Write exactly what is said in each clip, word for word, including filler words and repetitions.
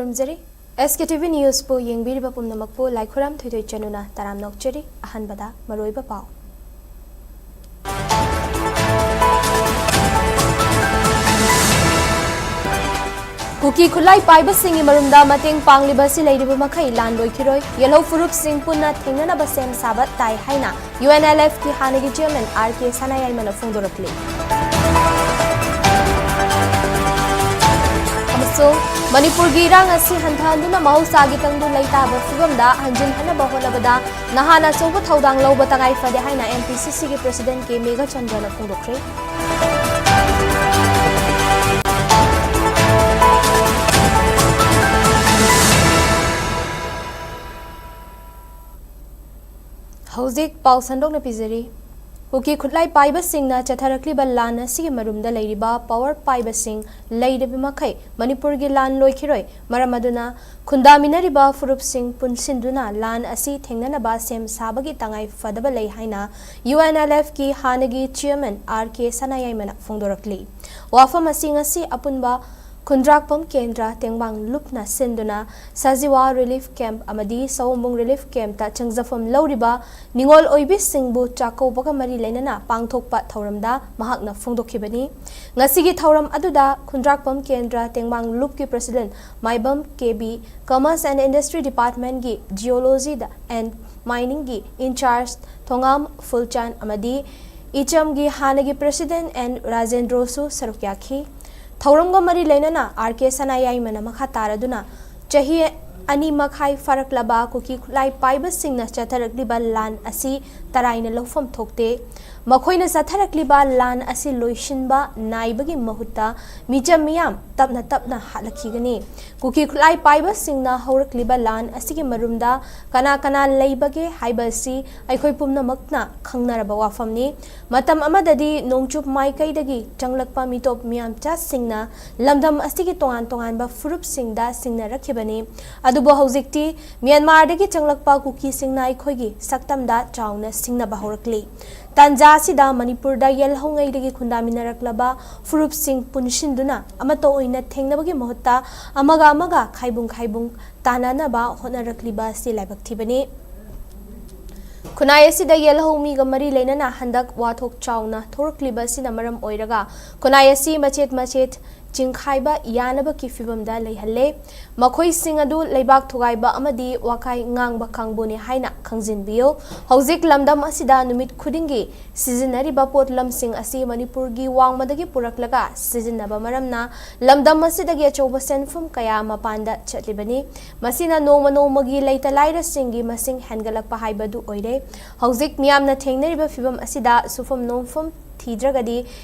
ꯈꯨꯔꯨꯝꯖꯔꯤ꯫ SKTV Newsꯄꯨ ꯌꯦꯡꯕꯤꯔꯤꯕ ꯄꯨꯝꯅꯃꯛꯄꯨ ꯂꯥꯏꯈꯨꯔꯥꯝ ꯊꯣꯏꯊꯣꯏ ꯆꯅꯨꯅ ꯇꯔꯥꯝꯅ ꯑꯣꯛꯆꯔꯤ꯫ ꯑꯍꯥꯟꯕꯗ ꯃꯔꯨꯑꯣꯏꯕ ꯄꯥꯎ꯫ ꯀꯨꯀꯤ ꯈꯨꯠꯂꯥꯏ ꯄꯥꯏꯕꯁꯤꯡꯒꯤ ꯃꯔꯨꯝꯗ ꯃꯇꯦꯡ ꯄꯥꯡꯂꯤꯕ ꯑꯁꯤ ꯂꯩꯔꯤꯕ ꯃꯈꯩ ꯂꯥꯟ ꯂꯣꯏꯈꯤꯔꯣꯏ꯫ ꯌꯦꯜꯍꯧ ꯐꯨꯔꯨꯞꯁꯤꯡ ꯄꯨꯟꯅ ꯊꯦꯡꯅꯅꯕ ꯁꯦꯝ ꯁꯥꯕ ꯇꯥꯏ ꯍꯥꯏꯅ UNLFꯀꯤ ꯍꯥꯟꯅꯒꯤ chairman RK ꯁꯅꯥꯌꯥꯏꯃꯅ ꯐꯣꯡꯗꯣꯔꯛꯂꯤ꯫ ꯑꯃꯁꯨꯡ ꯃꯅꯤꯄꯨꯔꯒꯤ ꯏꯔꯥꯡ ꯑꯁꯤ ꯍꯟꯊꯍꯟꯗꯨꯅ ꯃꯍꯧꯁꯥꯒꯤ ꯇꯪꯗꯨ ꯂꯩꯇꯥꯕ ꯐꯤꯕꯝꯗ ꯍꯟꯖꯤꯟꯍꯟꯅꯕ ꯍꯣꯠꯅꯕꯗ ꯅꯍꯥꯅ ꯑꯆꯧꯕ ꯊꯧꯗꯥꯡ ꯂꯧꯕ ꯇꯉꯥꯏ ꯐꯗꯦ ꯍꯥꯏꯅ MPCCꯒꯤ president ꯀꯦ ꯃꯦꯘꯆꯟꯗ꯭ꯔꯅ ꯐꯣꯡꯗꯣꯛꯈ꯭ꯔꯦ꯫ ꯍꯧꯖꯤꯛ ꯄꯥꯎ ꯁꯟꯗꯣꯛꯅ ꯄꯤꯖꯔꯤ꯫ ꯀꯨꯀꯤ ꯈꯨꯠꯂꯥꯏ ꯄꯥꯏꯕꯁꯤꯡꯅ ꯆꯠꯊꯔꯛꯂꯤꯕ ꯂꯥꯟ ꯑꯁꯤꯒꯤ ꯃꯔꯨꯝꯗ ꯂꯩꯔꯤꯕ power ꯄꯥꯏꯕꯁꯤꯡ ꯂꯩꯔꯤꯕ ꯃꯈꯩ ꯃꯅꯤꯄꯨꯔꯒꯤ ꯂꯥꯟ ꯂꯣꯏꯈꯤꯔꯣꯏ꯫ ꯃꯔꯝ ꯑꯗꯨꯅ ꯈꯨꯟꯗꯥꯃꯤꯟꯅꯔꯤꯕ ꯐꯨꯔꯨꯞꯁꯤꯡ ꯄꯨꯟꯁꯤꯟꯗꯨꯅ ꯂꯥꯟ ꯑꯁꯤ ꯊꯦꯡꯅꯅꯕ ꯁꯦꯝ ꯁꯥꯕꯒꯤ ꯇꯉꯥꯏ ꯐꯗꯕ ꯂꯩ ꯍꯥꯏꯅ UNLFꯀꯤ ꯍꯥꯟꯅꯒꯤ chairman RK ꯁꯅꯥꯌꯥꯏꯃꯅ ꯐꯣꯡꯗꯣꯔꯛꯂꯤ꯫ ꯋꯥꯐꯝ ꯑꯁꯤ ꯉꯁꯤ ꯑꯄꯨꯟꯕ ꯈꯨꯟꯗ꯭ꯔꯥꯛꯄꯝ ꯀꯦꯟꯗ꯭ꯔ ꯇꯦꯡꯕꯥꯡ ꯂꯨꯞꯅ ꯁꯤꯟꯗꯨꯅ ꯁꯖꯤꯋꯥ relief camp ꯑꯃꯗꯤ ꯁꯑꯣꯝꯕꯨꯡ relief campꯇ ꯆꯪꯖꯐꯝ ꯂꯧꯔꯤꯕ ꯅꯤꯉꯣꯜ ꯑꯣꯏꯕꯤꯁꯤꯡꯕꯨ ꯆꯥꯛꯀꯧꯕꯒ ꯃꯔꯤ ꯂꯩꯅꯅ ꯄꯥꯡꯊꯣꯛꯄ ꯊꯧꯔꯝꯗ ꯃꯍꯥꯛꯅ ꯐꯣꯡꯗꯣꯛꯈꯤꯕꯅꯤ꯫ ꯉꯁꯤꯒꯤ ꯊꯧꯔꯝ ꯑꯗꯨꯗ ꯈꯨꯟꯗ꯭ꯔꯥꯛꯄꯝ ꯀꯦꯟꯗ꯭ꯔ ꯇꯦꯡꯕꯥꯡ ꯂꯨꯞꯀꯤ president Maibam K B, Commerce and Industry Departmentꯀꯤ Geology and Miningꯒꯤ in charge ꯊꯣꯉꯥꯝ ꯐꯨꯜꯆꯥꯟ ꯑꯃꯗꯤ ꯏꯆꯝꯒꯤ ꯍꯥꯟꯅꯒꯤ president ꯑꯦꯟ ꯔꯥꯖꯦꯟꯗ꯭ꯔꯣꯁꯨ ꯁꯔꯨꯛ ꯌꯥꯈꯤ꯫ ꯊꯧꯔꯝꯒ ꯃꯔꯤ ꯂꯩꯅꯅ RK ꯁꯅꯥꯌꯥꯏꯃꯅ ꯃꯈꯥ ꯇꯥꯔꯗꯨꯅ ꯆꯍꯤ ꯑꯅꯤ ꯃꯈꯥꯏ ꯐꯥꯔꯛꯂꯕ ꯀꯨꯀꯤ ꯈꯨꯠꯂꯥꯏ ꯄꯥꯏꯕꯁꯤꯡꯅ ꯆꯠꯊꯔꯛꯂꯤꯕ ꯂꯥꯟ ꯑꯁꯤ ꯇꯔꯥꯏꯅ ꯂꯧꯐꯝ ꯊꯣꯛꯇꯦ꯫ ꯃꯈꯣꯏꯅ ꯆꯠꯊꯔꯛꯂꯤꯕ ꯂꯥꯟ ꯑꯁꯤ ꯂꯣꯏꯁꯤꯟꯕ ꯅꯥꯏꯕꯒꯤ ꯃꯍꯨꯠꯇ ꯃꯤꯆꯝ ꯃꯤꯌꯥꯝ ꯇꯞꯅ ꯇꯞꯅ ꯍꯥꯠꯂꯛꯈꯤꯒꯅꯤ꯫ ꯀꯨꯀꯤ ꯈꯨꯠꯂꯥꯏ ꯄꯥꯏꯕꯁꯤꯡꯅ ꯍꯧꯔꯛꯂꯤꯕ ꯂꯥꯟ ꯑꯁꯤꯒꯤ ꯃꯔꯨꯝꯗ ꯀꯅꯥ ꯀꯅꯥ ꯂꯩꯕꯒꯦ ꯍꯥꯏꯕ ꯑꯁꯤ ꯑꯩꯈꯣꯏ ꯄꯨꯝꯅꯃꯛꯅ ꯈꯪꯅꯔꯕ ꯋꯥꯐꯝꯅꯤ꯫ ꯃꯇꯝ ꯑꯃꯗꯗꯤ ꯅꯣꯡꯆꯨꯞ ꯃꯥꯏꯀꯩꯗꯒꯤ ꯆꯪꯂꯛꯄ ꯃꯤꯇꯣꯞ ꯃꯤꯌꯥꯝꯆꯥꯁꯤꯡꯅ ꯂꯝꯗꯝ ꯑꯁꯤꯒꯤ ꯇꯣꯉꯥꯟ ꯇꯣꯉꯥꯟꯕ ꯐꯨꯔꯨꯞꯁꯤꯡꯗ ꯁꯤꯡꯅꯔꯛꯈꯤꯕꯅꯤ꯫ ꯑꯗꯨꯕꯨ ꯍꯧꯖꯤꯛꯇꯤ ꯃ꯭ꯌꯥꯟꯃꯥꯔꯗꯒꯤ ꯆꯪꯂꯛꯄ ꯀꯨꯀꯤꯁꯤꯡꯅ ꯑꯩꯈꯣꯏꯒꯤ ꯁꯛꯇꯝꯗ ꯆꯥꯎꯅ ꯁꯤꯡꯅꯕ ꯍꯧꯔꯛꯂꯤ꯫ ꯇꯥꯟꯖꯥ ꯑꯁꯤꯗ ꯃꯅꯤꯄꯨꯔꯗ ꯌꯦꯜꯍꯧꯉꯩꯗꯒꯤ ꯈꯨꯟꯗꯥꯃꯤꯟꯅꯔꯛꯂꯕ ꯐꯨꯔꯨꯞꯁꯤꯡ ꯄꯨꯟꯁꯤꯟꯗꯨꯅ ꯑꯃꯠꯇ ꯑꯣꯏꯅ ꯊꯦꯡꯅꯕꯒꯤ ꯃꯍꯨꯠꯇ ꯑꯃꯒ ꯑꯃꯒ ꯈꯥꯏꯕꯨꯡ ꯈꯥꯏꯕꯨꯡ ꯇꯥꯟꯅꯅꯕ ꯍꯣꯠꯅꯔꯛꯂꯤꯕ ꯑꯁꯤ ꯂꯥꯏꯕꯛ ꯊꯤꯕꯅꯤ꯫ ꯈꯨꯟꯅꯥꯏ ꯑꯁꯤꯗ ꯌꯦꯜꯍꯧ ꯃꯤꯒ ꯃꯔꯤ ꯂꯩꯅꯅ ꯍꯟꯗꯛ ꯋꯥꯊꯣꯛ ꯆꯥꯎꯅ ꯊꯣꯔꯛꯂꯤꯕ ꯑꯁꯤꯅ ꯃꯔꯝ ꯑꯣꯏꯔꯒ ꯈꯨꯟꯅꯥꯏ ꯑꯁꯤ ꯃꯆꯦꯠ ꯃꯆꯦꯠ ꯆꯤꯡꯈꯥꯏꯕ ꯌꯥꯅꯕꯒꯤ ꯐꯤꯕꯝꯗ ꯂꯩꯍꯜꯂꯦ꯫ ꯃꯈꯣꯏꯁꯤꯡ ꯑꯗꯨ ꯂꯩꯕꯥꯛ ꯊꯨꯒꯥꯏꯕ ꯑꯃꯗꯤ ꯋꯥꯈꯥꯏ ꯉꯥꯡꯕ ꯀꯥꯡꯕꯨꯅꯤ ꯍꯥꯏꯅ ꯈꯪꯖꯤꯟꯕꯤꯌꯨ꯫ ꯍꯧꯖꯤꯛ ꯂꯝꯗꯝ ꯑꯁꯤꯗ ꯅꯨꯃꯤꯠ ꯈꯨꯗꯤꯡꯒꯤ ꯁꯤꯖꯤꯟꯅꯔꯤꯕ ꯄꯣꯠꯂꯝꯁꯤꯡ ꯑꯁꯤ ꯃꯅꯤꯄꯨꯔꯒꯤ ꯋꯥꯡꯃꯗꯒꯤ ꯄꯨꯔꯛꯂꯒ ꯁꯤꯖꯤꯟꯅꯕ ꯃꯔꯝꯅ ꯂꯝꯗꯝ ꯑꯁꯤꯗꯒꯤ ꯑꯆꯧꯕ ꯁꯦꯟꯐꯝ ꯀꯌꯥ ꯃꯄꯥꯟꯗ ꯆꯠꯂꯤꯕꯅꯤ꯫ ꯃꯁꯤꯅ ꯅꯣꯡꯃ ꯅꯣꯡꯃꯒꯤ ꯂꯩꯇ ꯂꯥꯏꯔꯁꯤꯡꯒꯤ ꯃꯁꯤꯡ ꯍꯦꯟꯒꯠꯂꯛꯄ ꯍꯥꯏꯕꯗꯨ ꯑꯣꯏꯔꯦ꯫ ꯍꯧꯖꯤꯛ ꯃꯤꯌꯥꯝꯅ ꯊꯦꯡꯅꯔꯤꯕ ꯐꯤꯕꯝ ꯑꯁꯤꯗ ꯁꯨꯐꯝ ꯅꯣꯝꯐꯝ ꯊꯤꯗ꯭ꯔꯒꯗꯤ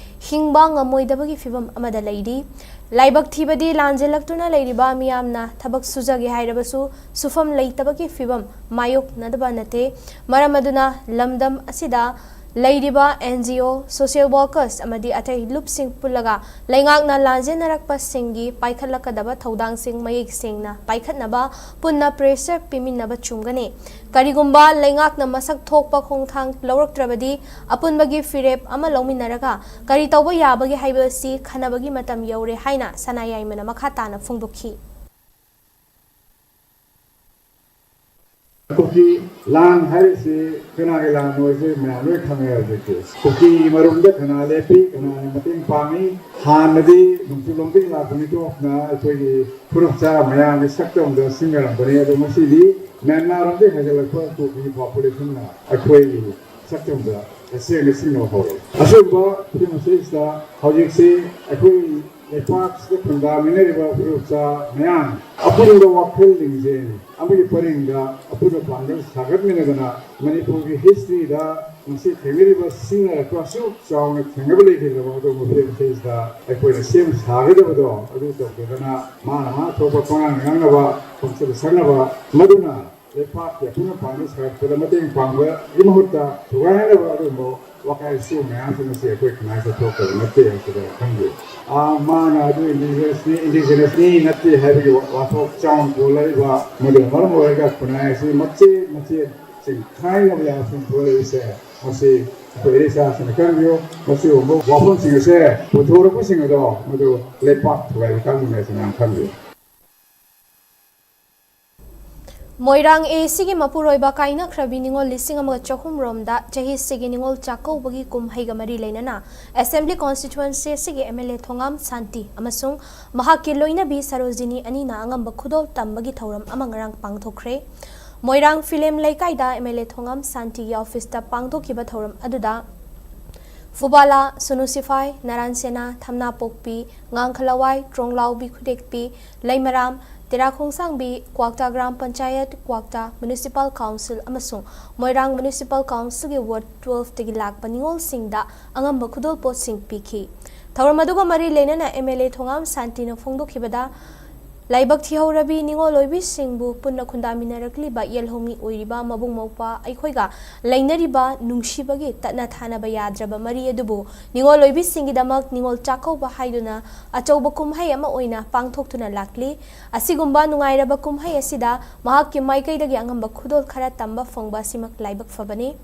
ꯍꯤꯡꯕ ꯉꯝꯃꯣꯏꯗꯕꯒꯤ ꯐꯤꯕꯝ ꯑꯃꯗ ꯂꯩꯔꯤ꯫ ꯂꯥꯏꯕꯛ ꯊꯤꯕꯗꯤ ꯂꯥꯟꯖꯦꯜꯂꯛꯇꯨꯅ ꯂꯩꯔꯤꯕ ꯃꯤꯌꯥꯝꯅ ꯊꯕꯛ ꯁꯨꯖꯒꯦ ꯍꯥꯏꯔꯕꯁꯨ ꯁꯨꯐꯝ ꯂꯩꯇꯕꯒꯤ ꯐꯤꯕꯝ ꯃꯥꯌꯣꯛꯅꯗꯕ ꯅꯠꯇꯦ꯫ ꯃꯔꯝ ꯑꯗꯨꯅ ꯂꯝꯗꯝ ꯑꯁꯤꯗ ꯂꯩꯔꯤꯕ N G O, social workers ꯑꯃꯗꯤ ꯑꯇꯩ ꯂꯨꯞꯁꯤꯡ ꯄꯨꯜꯂꯒ ꯂꯩꯉꯥꯛꯅ ꯂꯥꯟꯖꯦꯟꯅꯔꯛꯄꯁꯤꯡꯒꯤ ꯄꯥꯏꯈꯠꯂꯛꯀꯗꯕ ꯊꯧꯗꯥꯡꯁꯤꯡ ꯃꯌꯦꯛ ꯁꯦꯡꯅ ꯄꯥꯏꯈꯠꯅꯕ ꯄꯨꯟꯅ pressure ꯄꯤꯃꯤꯟꯅꯕ ꯆꯨꯝꯒꯅꯤ꯫ ꯀꯔꯤꯒꯨꯝꯕ ꯂꯩꯉꯥꯛꯅ ꯃꯁꯛ ꯊꯣꯛꯄ ꯈꯣꯡꯊꯥꯡ ꯂꯧꯔꯛꯇ꯭ꯔꯕꯗꯤ ꯑꯄꯨꯟꯕꯒꯤ ꯐꯤꯔꯦꯞ ꯑꯃ ꯂꯧꯃꯤꯟꯅꯔꯒ ꯀꯔꯤ ꯇꯧꯕ ꯌꯥꯕꯒꯦ ꯍꯥꯏꯕꯁꯤ ꯈꯟꯅꯕꯒꯤ ꯃꯇꯝ ꯌꯧꯔꯦ ꯍꯥꯏꯅ ꯁꯅꯥ ꯌꯥꯏꯃꯅ ꯃꯈꯥ ꯇꯥꯅ ꯐꯣꯡꯗꯣꯛꯈꯤ꯫ ꯀꯨꯀꯤ ꯂꯥꯟ ꯍꯥꯏꯔꯤꯁꯤ ꯀꯅꯥꯒꯤ ꯂꯥꯟꯅꯣ ꯍꯥꯏꯁꯦ ꯃꯌꯥꯝ ꯂꯣꯏ ꯈꯪꯉꯦ ꯍꯧꯖꯤꯛꯇꯤ꯫ ꯀꯨꯀꯤꯒꯤ ꯃꯔꯨꯝꯗ ꯀꯅꯥ ꯂꯦꯞꯄꯤ, ꯀꯅꯥꯅ ꯃꯇꯦꯡ ꯄꯥꯡꯉꯤ? ꯍꯥꯟꯅꯗꯤ ꯅꯣꯡꯆꯨꯞꯂꯣꯝꯗꯒꯤ ꯂꯥꯛꯄ ꯃꯤꯇꯣꯞꯅ ꯑꯩꯈꯣꯏꯒꯤ ꯐꯨꯔꯨꯞ ꯆꯥ ꯃꯌꯥꯝꯒꯤ ꯁꯛꯇꯝꯗ ꯁꯤꯡꯅꯔꯝꯕꯅꯤ, ꯑꯗꯣ ꯉꯁꯤꯗꯤ ꯃ꯭ꯌꯥꯟꯃꯥꯔ ꯂꯣꯝꯗꯒꯤ ꯍꯥꯏꯒꯠꯂꯛꯄ ꯀꯨꯀꯤ population ꯅ ꯑꯩꯈꯣꯏꯒꯤ ꯁꯛꯇꯝꯗ ꯇꯁꯦꯡꯅ ꯁꯤꯡꯅꯕ ꯍꯧꯔꯦ꯫ ꯑꯁꯤꯒꯨꯝꯕ ꯐꯤꯕꯝ ꯑꯁꯤꯗ ꯍꯧꯖꯤꯛꯁꯤ ꯑꯩꯈꯣꯏ ꯂꯩꯄꯥꯛꯁꯤꯗ ꯈꯨꯟꯗꯥꯃꯤꯟꯅꯔꯤꯕ ꯐꯨꯔꯨꯞ ꯆꯥ ꯃꯌꯥꯝ ꯑꯄꯨꯟꯕ ꯋꯥꯈꯜ ꯂꯤꯡꯖꯦꯜ ꯑꯃꯒꯤ ꯄꯔꯤꯡꯗ ꯑꯄꯨꯟꯕ ꯄꯥꯡꯒꯜ ꯁꯥꯒꯠꯃꯤꯟꯅꯗꯅ ꯃꯅꯤꯄꯨꯔꯒꯤ history ꯗ ꯉꯁꯤ ꯊꯦꯡꯅꯔꯤꯕ ꯁꯤꯡꯅꯔꯛꯄ ꯑꯁꯨꯛ ꯆꯥꯎꯅ ꯊꯦꯡꯅꯕ ꯂꯩꯈꯤꯗ꯭ꯔꯕ ꯑꯗꯨꯒꯨꯝꯕ ꯐꯤꯕꯝ ꯑꯁꯤꯗ ꯑꯩꯈꯣꯏꯅ ꯁꯦꯝ ꯁꯥꯒꯗꯕꯗꯣ ꯑꯗꯨ ꯇꯧꯗꯗꯅ ꯃꯥꯅ ꯃꯥꯅ ꯊꯣꯛꯄ ꯄꯉꯥꯡ ꯉꯥꯡꯅꯕ, ꯄꯪꯆꯠ ꯁꯛꯅꯕ, ꯃꯗꯨꯅ ꯂꯩꯄꯥꯛꯀꯤ ꯑꯄꯨꯟꯕ ꯄꯥꯡꯒꯜ ꯁꯥꯒꯠꯄꯗ ꯃꯇꯦꯡ ꯄꯥꯡꯕꯒꯤ ꯃꯍꯨꯠꯇ ꯊꯨꯒꯥꯏꯅꯕ ꯑꯗꯨꯒꯨꯝꯕ ꯋꯥꯈꯜ ꯁꯨ ꯃꯌꯥꯝꯁꯤꯡ ꯑꯁꯤ ꯑꯩꯈꯣꯏ ꯈꯨꯟꯅꯥꯏ ꯆꯠꯊꯣꯛꯇꯕ ꯅꯠꯇꯦ ꯍꯥꯏꯕꯁꯤꯗ ꯈꯪꯕꯤꯌꯨ꯫ ꯑꯥ, ꯃꯥꯅ ꯑꯗꯨ ꯏꯟꯗꯤꯖꯤꯅꯁꯅꯤ, ꯏꯟꯗꯤꯖꯤꯅꯁꯅꯤ ꯅꯠꯇꯦ ꯍꯥꯏꯕꯒꯤ ꯋꯥ-, ꯋꯥꯊꯣꯛ ꯆꯥꯎꯅ ꯄꯨꯔꯛꯏꯕ, ꯃꯗꯨꯅ ꯃꯔꯝ ꯑꯣꯏꯔꯒ ꯈꯨꯟꯅꯥꯏ ꯑꯁꯤ ꯃꯆꯦꯠ ꯃꯆꯦꯠ ꯆꯤꯡꯈꯥꯏꯅꯕ ꯌꯥꯕ ꯐꯤꯕꯝ ꯄꯨꯔꯛꯏꯕꯁꯦ, ꯃꯁꯤ ꯑꯩꯈꯣꯏ ꯏꯔꯩꯆꯥꯁꯤꯡꯅ ꯈꯪꯕꯤꯌꯨ꯫ ꯃꯁꯤꯒꯨꯝꯕ ꯋꯥꯐꯝꯁꯤꯡ ꯑꯁꯦ ꯄꯨꯊꯣꯔꯛꯄꯁꯤꯡ ꯑꯗꯣ ꯃꯗꯨ ꯂꯩꯄꯥꯛ ꯊꯨꯒꯥꯏꯕ ꯀꯥꯡꯕꯨꯅꯦ ꯍꯥꯏꯁꯤ ꯃꯌꯥꯝ ꯈꯪꯕꯤꯌꯨ꯫ ꯃꯣꯏꯔꯥꯡ ꯑꯦ ꯁꯤꯒꯤ ꯃꯄꯨꯔꯣꯏꯕ ꯀꯥꯏꯅꯈ꯭ꯔꯕꯤ ꯅꯤꯉꯣꯜ ꯂꯤꯁꯤꯡ ꯑꯃꯒ ꯆꯍꯨꯝ ꯔꯣꯝꯗ ꯆꯍꯤꯁꯤꯒꯤ ꯅꯤꯉꯣꯜ ꯆꯥꯛꯀꯧꯕꯒꯤ ꯀꯨꯝꯍꯩꯒ ꯃꯔꯤ ꯂꯩꯅꯅ ꯑꯦꯁꯦꯝꯕ꯭ꯂꯤ ꯀꯣꯟꯁꯇꯤꯇ꯭ꯋꯦꯟꯁꯤ ꯑꯁꯤꯒꯤ ꯑꯦꯝ ꯑꯦꯜ ꯑꯦ ꯊꯣꯉꯥꯝ ꯁꯥꯟꯇꯤ ꯑꯃꯁꯨꯡ ꯃꯍꯥꯛꯀꯤ ꯂꯣꯏꯅꯕꯤ ꯁꯔꯣꯖꯤꯅꯤ ꯑꯅꯤꯅ ꯑꯉꯝꯕ ꯈꯨꯗꯣꯜ ꯇꯝꯕꯒꯤ ꯊꯧꯔꯝ ꯑꯃ ꯉꯔꯥꯡ ꯄꯥꯡꯊꯣꯛꯈ꯭ꯔꯦ꯫ ꯃꯣꯏꯔꯥꯡ ꯐꯤꯂꯦꯝ ꯂꯩꯀꯥꯏꯗ ꯑꯦꯝ ꯑꯦꯜ ꯑꯦ ꯊꯣꯉꯥꯝ ꯁꯥꯟꯇꯤꯒꯤ ꯑꯣꯐꯤꯁꯇ ꯄꯥꯡꯊꯣꯛꯈꯤꯕ ꯊꯧꯔꯝ ꯑꯗꯨꯗ ꯐꯨꯕꯥꯂꯥ, ꯁꯣꯅꯨ ꯁꯤꯐꯥꯏ, ꯅꯥꯔꯥꯟ ꯁꯦꯅꯥ, ꯊꯝꯅꯥ ꯄꯣꯛꯄꯤ, ꯉꯥꯡꯈꯂꯋꯥꯏ, ꯇ꯭ꯔꯣꯡꯂꯥꯎꯕꯤ ꯈꯨꯗꯦꯛꯄꯤ, ꯂꯩꯃꯔꯥꯝ, ꯇꯦꯔꯥꯈꯣꯡꯁꯥꯡꯕꯤ, ꯀ꯭ꯋꯥꯛꯇꯥ ꯒ꯭ꯔꯥꯝ ꯄꯟꯆꯥꯌꯠ, ꯀ꯭ꯋꯥꯛꯇꯥ ꯃ꯭ꯌꯨꯅꯤꯁꯤꯄꯥꯜ ꯀꯥꯎꯟꯁꯤꯜ ꯑꯃꯁꯨꯡ ꯃꯣꯏꯔꯥꯡ ꯃ꯭ꯌꯨꯅꯤꯁꯤꯄꯥꯜ ꯀꯥꯎꯟꯁꯤꯜꯒꯤ ꯋꯥꯔꯗ ꯇꯨꯋꯦꯜꯐꯇꯒꯤ ꯂꯥꯛꯄ ꯅꯤꯉꯣꯜꯁꯤꯡꯗ ꯑꯉꯝꯕ ꯈꯨꯗꯣꯜꯄꯣꯠꯁꯤꯡ ꯄꯤꯈꯤ꯫ ꯊꯧꯔꯝ ꯑꯗꯨꯒ ꯃꯔꯤ ꯂꯩꯅꯅ ꯑꯦꯝ ꯑꯦꯜ ꯑꯦ ꯊꯣꯉꯥꯝ ꯁꯥꯟꯇꯤꯅ ꯐꯣꯡꯗꯣꯛꯈꯤꯕꯗ, ꯂꯥꯏꯕꯛ ꯊꯤꯍꯧꯔꯕꯤ ꯅꯤꯉꯣꯜ ꯑꯣꯏꯕꯤꯁꯤꯡꯕꯨ ꯄꯨꯟꯅ ꯈꯨꯟꯗꯥꯃꯤꯟꯅꯔꯛꯂꯤꯕ ꯌꯦꯜꯍꯧꯃꯤ ꯑꯣꯏꯔꯤꯕ ꯃꯕꯨꯡ ꯃꯧꯄ꯭ꯋꯥ ꯑꯩꯈꯣꯏꯒ ꯂꯩꯅꯔꯤꯕ ꯅꯨꯡꯁꯤꯕꯒꯤ ꯇꯠꯅ ꯊꯥꯅꯕ ꯌꯥꯗ꯭ꯔꯕ ꯃꯔꯤ ꯑꯗꯨꯕꯨ ꯅꯤꯉꯣꯜ ꯑꯣꯏꯕꯤꯁꯤꯡꯒꯤꯗꯃꯛ ꯅꯤꯉꯣꯜ ꯆꯥꯛꯀꯧꯕ ꯍꯥꯏꯗꯨꯅ ꯑꯆꯧꯕ ꯀꯨꯝꯍꯩ ꯑꯃ ꯑꯣꯏꯅ ꯄꯥꯡꯊꯣꯛꯇꯨꯅ ꯂꯥꯛꯂꯤ꯫ ꯑꯁꯤꯒꯨꯝꯕ ꯅꯨꯡꯉꯥꯏꯔꯕ ꯀꯨꯝꯍꯩ ꯑꯁꯤꯗ ꯃꯍꯥꯛꯀꯤ ꯃꯥꯏꯀꯩꯗꯒꯤ ꯑꯉꯝꯕ ꯈꯨꯗꯣꯜ ꯈꯔ ꯇꯝꯕ ꯐꯪꯕ ꯑꯁꯤꯃꯛ ꯂꯥꯏꯕꯛ ꯐꯕꯅꯤ꯫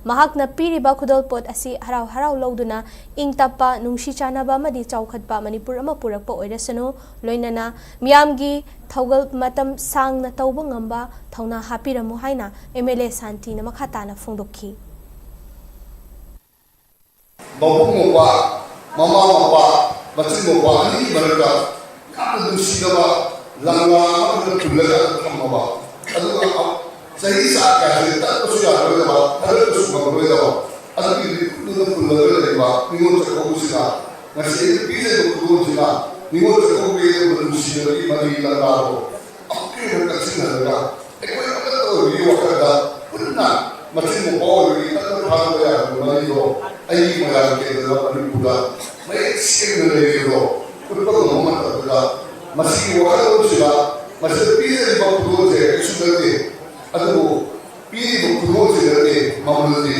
ꯃꯍꯥꯛꯅ ꯄꯤꯔꯤꯕ ꯈꯨꯗꯣꯜꯄꯣꯠ ꯑꯁꯤ ꯍꯔꯥꯎ ꯍꯔꯥꯎ ꯂꯧꯗꯨꯅ ꯏꯪ ꯇꯞꯄ, ꯅꯨꯡꯁꯤ ꯆꯥꯟꯅꯕ ꯑꯃꯗꯤ ꯆꯥꯎꯈꯠꯄ ꯃꯅꯤꯄꯨꯔ ꯑꯃ ꯄꯨꯔꯛꯄ ꯑꯣꯏꯔꯁꯅꯨ, ꯂꯣꯏꯅꯅ ꯃꯤꯌꯥꯝꯒꯤ ꯊꯧꯒꯜ ꯃꯇꯝ ꯁꯥꯡꯅ ꯇꯧꯕ ꯉꯝꯕ ꯊꯧꯅꯥ ꯍꯥꯞꯄꯤꯔꯝꯃꯨ ꯍꯥꯏꯅ ꯑꯦꯝ ꯑꯦꯜ ꯑꯦ ꯁꯥꯟꯇꯤꯅ ꯃꯈꯥ ꯇꯥꯅ ꯐꯣꯡꯗꯣꯛꯈꯤ꯫ ꯃꯕꯨꯡ ꯃꯧꯄ꯭ꯋꯥ, ꯃꯃꯥ ꯃꯄꯥ, ꯃꯆꯤꯟ ꯃꯧꯄ꯭ꯋꯥ ꯑꯅꯤꯒꯤ ꯃꯔꯛꯇ ꯌꯥꯝꯅ ꯅꯨꯡꯁꯤꯅꯕ ꯂꯪꯂꯥ ꯑꯃꯈꯛꯇ ꯄꯨꯜꯂꯒ ꯊꯝꯃꯕ, ꯑꯗꯨꯒ ꯆꯍꯤ ꯆꯥ ꯀꯌꯥꯁꯦ ꯇꯠꯄꯁꯨ ꯌꯥꯔꯔꯣꯏꯗꯕ, ꯊꯥꯗꯠꯄꯁꯨ ꯉꯝꯃꯔꯣꯏꯗꯕ, ꯑꯗꯨꯒꯤ ꯃꯤꯀꯨꯞꯇꯨꯗ ꯄꯨꯜꯂꯒ ꯂꯩꯕ ꯅꯤꯉꯣꯜ ꯆꯥꯛꯀꯧꯕꯁꯤꯅ ꯉꯁꯤ ꯑꯩꯅ ꯄꯤꯖꯔꯤꯕ ꯈꯨꯗꯣꯜꯁꯤꯅ ꯅꯤꯉꯣꯜ ꯆꯥꯛꯀꯧꯕꯒꯤ ꯅꯨꯡꯁꯤꯅꯕꯒꯤ ꯃꯔꯤ ꯂꯪꯂꯥꯗꯣ ꯑꯃꯨꯛꯀ ꯍꯦꯟꯅ ꯀꯛꯁꯤꯟꯍꯜꯂꯒ ꯑꯩꯈꯣꯏ ꯑꯃꯠꯇ ꯑꯣꯏꯕꯒꯤ ꯋꯥꯈꯜꯗ ꯄꯨꯟꯅ ꯃꯆꯤꯟ ꯃꯧꯄ꯭ꯋꯥ ꯑꯣꯏꯕꯒꯤ ꯇꯠꯅ ꯊꯥꯗꯕ ꯌꯥꯗꯕ ꯃꯔꯤꯗꯣ ꯑꯩꯒꯤ ꯃꯣꯏꯔꯥꯡ ꯀꯦꯟꯗ꯭ꯔꯗ ꯃꯅꯤꯄꯨꯔꯗ ꯃꯌꯦꯛ ꯁꯦꯡꯅ ꯂꯩꯔꯤꯕꯗꯣ ꯎꯠꯄ ꯉꯝꯕ ꯃꯇꯝꯗ ꯃꯁꯤꯒꯤ ꯋꯥꯈꯜꯂꯣꯟꯁꯤꯗ ꯃꯁꯤꯗ ꯄꯤꯖꯔꯤꯕ ꯈꯨꯗꯣꯜꯁꯦ ꯀꯩꯁꯨ ꯅꯠꯇꯦ꯫ ꯑꯗꯨꯕꯨ ꯄꯤꯔꯤꯕ ꯈꯨꯗꯣꯜꯁꯤꯗꯗꯤ ꯃꯃꯜꯗꯤ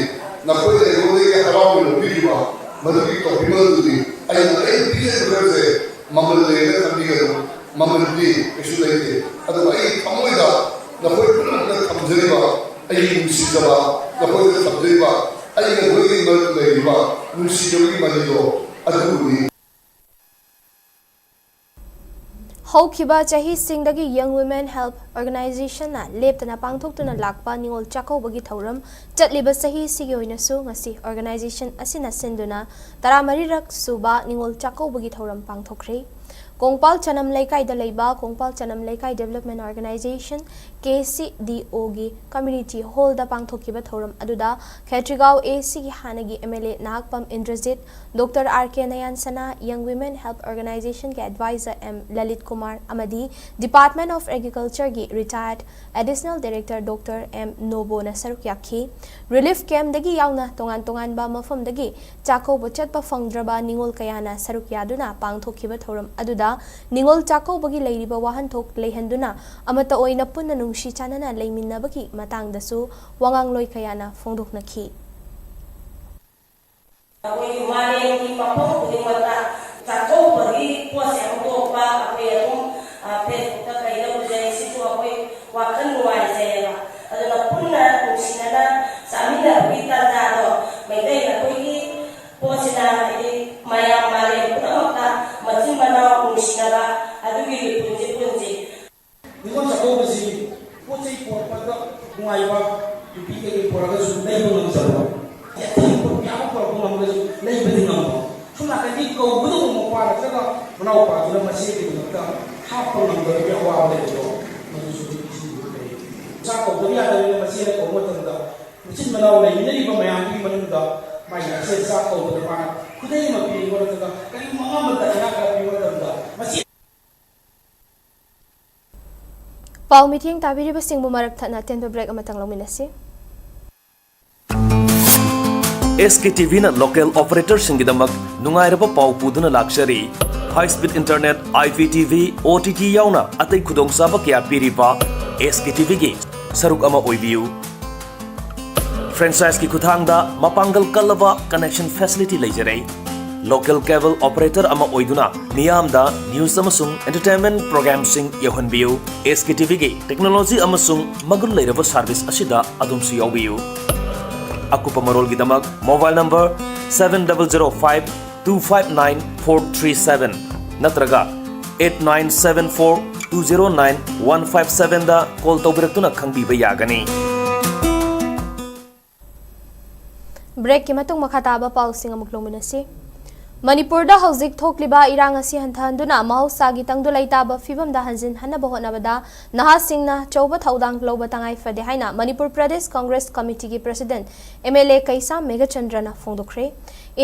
ꯅꯈꯣꯏꯅ ꯑꯩꯉꯣꯟꯗꯒꯤ ꯍꯔꯥꯎꯅ ꯂꯧꯕꯤꯔꯤꯕ ꯃꯗꯨꯒꯤ ꯇꯧꯕꯤꯃꯜꯗꯨꯗꯤ ꯑꯩꯅ ꯑꯩꯅ ꯄꯤꯖꯔꯤꯕ ꯈꯔꯁꯦ ꯃꯃꯜ ꯂꯩꯅ ꯈꯟꯕꯤꯒꯅꯨ꯫ ꯃꯃꯜꯗꯤ ꯀꯩꯁꯨ ꯂꯩꯇꯦ꯫ ꯑꯗꯨꯕꯨ ꯑꯩꯒꯤ ꯊꯃꯣꯏꯗ ꯅꯈꯣꯏ ꯄꯨꯝꯅꯃꯛꯇ ꯊꯝꯖꯔꯤꯕ ꯑꯩꯒꯤ ꯅꯨꯡꯁꯤꯖꯕ, ꯅꯈꯣꯏꯗ ꯊꯝꯖꯔꯤꯕ ꯑꯩꯒ ꯅꯈꯣꯏꯒꯤ ꯃꯔꯛꯇ ꯂꯩꯔꯤꯕ ꯅꯨꯡꯁꯤꯖꯕꯒꯤ ꯃꯔꯤꯗꯣ ꯑꯗꯨꯕꯨꯅꯤ꯫ ꯍꯧꯈꯤꯕ ꯆꯍꯤꯁꯤꯡꯗꯒꯤ Young Women Help Organizationꯅ ꯂꯦꯞꯇꯅ ꯄꯥꯡꯊꯣꯛꯇꯨꯅ ꯂꯥꯛꯄ ꯅꯤꯉꯣꯜ ꯆꯥꯛꯀꯧꯕꯒꯤ ꯊꯧꯔꯝ ꯆꯠꯂꯤꯕ ꯆꯍꯤꯁꯤꯒꯤ ꯑꯣꯏꯅꯁꯨ ꯉꯁꯤ organization ꯑꯁꯤꯅ ꯁꯤꯟꯗꯨꯅ ꯇꯔꯥꯃꯔꯤꯔꯛ ꯁꯨꯕ ꯅꯤꯉꯣꯜ ꯆꯥꯛꯀꯧꯕꯒꯤ ꯊꯧꯔꯝ ꯄꯥꯡꯊꯣꯛꯈ꯭ꯔꯦ꯫ ꯀꯣꯡꯄꯥꯜ ꯆꯅꯝ ꯂꯩꯀꯥꯏꯗ ꯂꯩꯕ ꯀꯣꯡꯄꯥꯜ ꯆꯅꯝ ꯂꯩꯀꯥꯏ Development Organization, KCDOꯒꯤ community hallꯗ ꯄꯥꯡꯊꯣꯛꯈꯤꯕ ꯊꯧꯔꯝ ꯑꯗꯨꯗ ꯈꯦꯇ꯭ꯔꯤꯒꯥꯎ ACꯒꯤ ꯍꯥꯟꯅꯒꯤ MLA Nahakpam Indrajit, Doctor R K ꯅꯌꯥꯟꯁꯅꯥ, Young Women Help Organizationꯒꯤ advisor M Lalit Kumar ꯑꯃꯗꯤ Department of Agricultureꯒꯤ retired Additional Director Doctor M ꯅꯣꯕꯣꯅ ꯁꯔꯨꯛ ꯌꯥꯈꯤ꯫ Relief campꯗꯒꯤ ꯌꯥꯎꯅ ꯇꯣꯉꯥꯟ ꯇꯣꯉꯥꯟꯕ ꯃꯐꯝꯗꯒꯤ ꯆꯥꯛꯀꯧꯕ ꯆꯠꯄ ꯐꯪꯗ꯭ꯔꯕ ꯅꯤꯉꯣꯜ ꯀꯌꯥꯅ ꯁꯔꯨꯛ ꯌꯥꯗꯨꯅ ꯄꯥꯡꯊꯣꯛꯈꯤꯕ ꯊꯧꯔꯝ ꯑꯗꯨꯗ ꯅꯤꯉꯣꯜ ꯆꯥꯛꯀꯧꯕꯒꯤ ꯂꯩꯔꯤꯕ ꯋꯥꯍꯟꯊꯣꯛ ꯂꯩꯍꯟꯗꯨꯅ ꯑꯃꯠꯇ ꯑꯣꯏꯅ ꯄꯨꯟꯅ ꯅꯨꯡꯁꯤ ꯆꯥꯟꯅꯅ ꯂꯩꯃꯤꯟꯅꯕꯒꯤ ꯃꯇꯥꯡꯗꯁꯨ ꯋꯥꯉꯥꯡꯂꯣꯏ ꯀꯌꯥꯅ ꯐꯣꯡꯗꯣꯛꯅꯈꯤ꯫ ꯑꯩꯈꯣꯏꯒꯤ ꯃꯥꯂꯦꯝꯒꯤ ꯃꯐꯝ ꯈꯨꯗꯤꯡꯃꯛꯇ ꯆꯥꯛꯀꯧꯕꯒꯤ ꯄꯣꯠꯁꯦ ꯍꯧꯗꯣꯛꯄ ꯑꯩꯈꯣꯏ ꯑꯗꯨꯝ ꯐꯦꯁꯕꯨꯛꯇ ꯀꯩꯗ ꯎꯖꯩ꯫ ꯁꯤꯁꯨ ꯑꯩꯈꯣꯏ ꯋꯥꯈꯜ ꯅꯨꯡꯉꯥꯏꯖꯩꯌꯦꯕ꯫ ꯑꯗꯨꯅ ꯄꯨꯟꯅ ꯅꯨꯡꯁꯤꯅꯅ ꯆꯥꯃꯤꯟꯅꯕꯒꯤ ꯇꯥꯟꯖꯥꯗꯣ ꯃꯩꯇꯩ ꯑꯩꯈꯣꯏꯒꯤ ꯄꯣꯠꯁꯤꯅ ꯍꯥꯏꯗꯤ ꯃꯌꯥꯝ ꯃꯥꯂꯦꯝ ꯄꯨꯝꯅꯃꯛꯇ ꯃꯆꯤꯟ ꯃꯅꯥꯎ ꯅꯨꯡꯁꯤꯅꯕ ꯑꯗꯨꯒꯤ ꯂꯤꯄꯨꯟꯁꯤ ꯄꯨꯟꯁꯤ꯫ ꯅꯤꯉꯣꯜ ꯆꯥꯛꯀꯧꯕꯁꯤ ꯄꯣꯠ ꯆꯩ ꯄꯨꯔꯛꯄꯗ ꯅꯨꯡꯉꯥꯏꯕ, ꯅꯨꯄꯤ ꯀꯩꯀꯩ ꯄꯨꯔꯛꯑꯒꯁꯨ ꯂꯩꯕ ꯉꯝꯖꯕ, ꯑꯊꯤꯡꯕ ꯃꯌꯥꯝ ꯑꯃ ꯄꯨꯔꯛꯄ ꯉꯝꯃꯒꯁꯨ ꯂꯩꯕꯗꯤ ꯉꯝꯕ, ꯁꯣꯝ ꯅꯥꯀꯟꯒꯤ ꯀꯧꯒꯗꯧꯕ ꯃꯄꯥ ꯅꯠꯇ꯭ꯔꯒ ꯃꯅꯥꯎꯄꯥꯗꯨꯅ ꯃꯆꯦꯒꯤꯗꯃꯛꯇ ꯍꯥꯞꯄ ꯉꯝꯗꯕꯒꯤ ꯑꯋꯥꯕ ꯂꯩꯕꯗꯣ, ꯃꯗꯨꯁꯨ ꯍꯧꯖꯤꯛ ꯏꯁꯤꯡꯗꯨ ꯂꯩ꯫ ꯆꯥꯛ ꯀꯧꯗꯕ ꯌꯥꯗꯕꯅꯤꯅ ꯃꯆꯦꯅ ꯀꯧꯕ ꯃꯇꯝꯗ ꯃꯆꯤꯟ ꯃꯅꯥꯎ ꯂꯩꯃꯤꯟꯅꯔꯤꯕ ꯃꯌꯥꯝꯗꯨꯒꯤ ꯃꯅꯨꯡꯗ ꯃꯥꯒꯤ ꯃꯆꯦ ꯆꯥꯛ ꯀꯧꯕꯗ ꯃꯥꯅ ꯈꯨꯗꯩ ꯑꯃ ꯄꯤꯕ ꯅꯠꯇ꯭ꯔꯒ ꯀꯔꯤꯒꯨꯝꯕ ꯑꯃ ꯗꯈꯤꯅꯥ ꯈꯔ ꯄꯤꯕ ꯃꯇꯝꯗ ꯃꯆꯦ ꯄꯥꯎ ꯃꯤꯠꯌꯦꯡ ꯇꯥꯕꯤꯔꯤꯕꯁꯤꯡꯕꯨ ꯃꯔꯛ ꯊꯠꯅ ꯑꯇꯦꯟꯕ break ꯑꯃꯇꯪ ꯂꯧꯃꯤꯟꯅꯁꯤ꯫ ꯑꯦꯁ ꯀꯦ ꯇꯤ ꯚꯤꯅ local operatorꯁꯤꯡꯒꯤꯗꯃꯛ ꯅꯨꯡꯉꯥꯏꯔꯕ ꯄꯥꯎ ꯄꯨꯗꯨꯅ ꯂꯥꯛꯆꯔꯤ꯫ High speed internet, I P T V, O T T ꯌꯥꯎꯅ ꯑꯇꯩ ꯈꯨꯗꯣꯡꯆꯥꯕ ꯀꯌꯥ ꯄꯤꯔꯤꯕ ꯑꯦꯁ ꯀꯦ ꯇꯤ ꯚꯤꯒꯤ ꯁꯔꯨꯛ ꯑꯃ ꯑꯣꯏꯕꯤꯌꯨ꯫ Franchiseꯀꯤ ꯈꯨꯠꯊꯥꯡꯗ ꯃꯄꯥꯡꯒꯜ ꯀꯜꯂꯕ connection facility ꯂꯩꯖꯔꯦ꯫ Local cable operator ꯑꯃ ꯑꯣꯏꯗꯨꯅ ꯃꯤꯌꯥꯝꯗ news ꯑꯃꯁꯨꯡ entertainment programmeꯁꯤꯡ ꯌꯧꯍꯟꯕꯤꯌꯨ꯫ SKTVꯒꯤ technology ꯑꯃꯁꯨꯡ ꯃꯒꯨꯟ ꯂꯩꯔꯕ service ꯑꯁꯤꯗ ꯑꯗꯣꯝꯁꯨ ꯌꯥꯎꯕꯤꯌꯨ꯫ ꯑꯀꯨꯞꯄ ꯃꯔꯣꯜꯒꯤꯗꯃꯛ mobile number seven double zero five two five nine four three seven ꯅꯠꯇ꯭ꯔꯒ eight nine seven four two zero nine one five sevenꯗ call ꯇꯧꯕꯤꯔꯛꯇꯨꯅ ꯈꯪꯕꯤꯕ ꯌꯥꯒꯅꯤ꯫ Breakꯀꯤ ꯃꯇꯨꯡ ꯃꯈꯥ ꯇꯥꯕ ꯄꯥꯎꯁꯤꯡ ꯑꯃꯨꯛ ꯂꯧꯃꯤꯟꯅꯁꯤ꯫ ꯃꯅꯤꯄꯨꯔꯗ ꯍꯧꯖꯤꯛ ꯊꯣꯛꯂꯤꯕ ꯏꯔꯥꯡ ꯑꯁꯤ ꯍꯟꯊꯍꯟꯗꯨꯅ ꯃꯍꯧꯁꯥꯒꯤ ꯇꯪꯗꯨ ꯂꯩꯇꯥꯕ ꯐꯤꯕꯝꯗ ꯍꯟꯖꯤꯟꯍꯟꯅꯕ ꯍꯣꯠꯅꯕꯗ ꯅꯍꯥꯁꯤꯡꯅ ꯑꯆꯧꯕ ꯊꯧꯗꯥꯡ ꯂꯧꯕ ꯇꯉꯥꯏ ꯐꯗꯦ ꯍꯥꯏꯅ ꯃꯅꯤꯄꯨꯔ ꯄ꯭ꯔꯗꯦꯁ ꯀꯪꯒ꯭ꯔꯦꯁ ꯀꯃꯤꯇꯤꯒꯤ president MLA ꯀꯩꯁꯥꯝ ꯃꯦꯘꯆꯟꯗ꯭ꯔꯅ ꯐꯣꯡꯗꯣꯛꯈ꯭ꯔꯦ꯫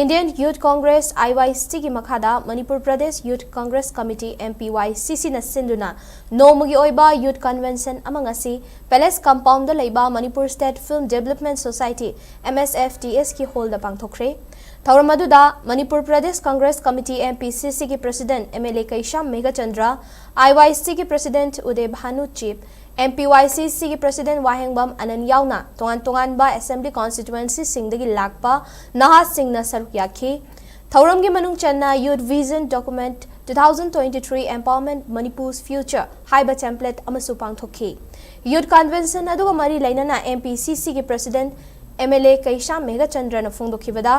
Indian Youth Congress, IYCꯒꯤ ꯃꯈꯥꯗ Manipur Pradesh Youth Congress Committee, MPYCCꯅ ꯁꯤꯟꯗꯨꯅ ꯅꯣꯡꯃꯒꯤ ꯑꯣꯏꯕ youth convention ꯑꯃ ꯉꯁꯤ Palace Compoundꯗ ꯂꯩꯕ Manipur State Film Development Society, MSFDSꯀꯤ hallꯗ ꯄꯥꯡꯊꯣꯛꯈ꯭ꯔꯦ꯫ ꯊꯧꯔꯝ ꯑꯗꯨꯗ ꯃꯅꯤꯄꯨꯔ ꯄ꯭ꯔꯗꯦꯁ ꯀꯪꯒ꯭ꯔꯦꯁ ꯀꯃꯤꯇꯤ, MPCCꯒꯤ president MLA ꯀꯩꯁꯥꯝ ꯃꯦꯘꯆꯟꯗ꯭ꯔ, IYCꯒꯤ president ꯎꯗꯦ ꯚꯥꯅꯨ ꯆꯤꯞ, MPYCCꯒꯤ president ꯋꯥꯍꯦꯡꯕꯝ ꯑꯅꯟ ꯌꯥꯎꯅ ꯇꯣꯉꯥꯟ ꯇꯣꯉꯥꯟꯕ assembly constituencyꯁꯤꯡꯗꯒꯤ ꯂꯥꯛꯄ ꯅꯍꯥꯁꯤꯡꯅ ꯁꯔꯨꯛ ꯌꯥꯈꯤ꯫ ꯊꯧꯔꯝꯒꯤ ꯃꯅꯨꯡ ꯆꯟꯅ Youth Vision Document two thousand twenty-three Empowerment Manipur's Future ꯍꯥꯏꯕ template ꯑꯃꯁꯨ ꯄꯥꯡꯊꯣꯛꯈꯤ꯫ Youth convention ꯑꯗꯨꯒ ꯃꯔꯤ ꯂꯩꯅꯅ MPCCꯒꯤ president MLA ꯀꯩꯁꯥꯝ ꯃꯦꯘꯆꯟꯗ꯭ꯔꯅ ꯐꯣꯡꯗꯣꯛꯈꯤꯕꯗ,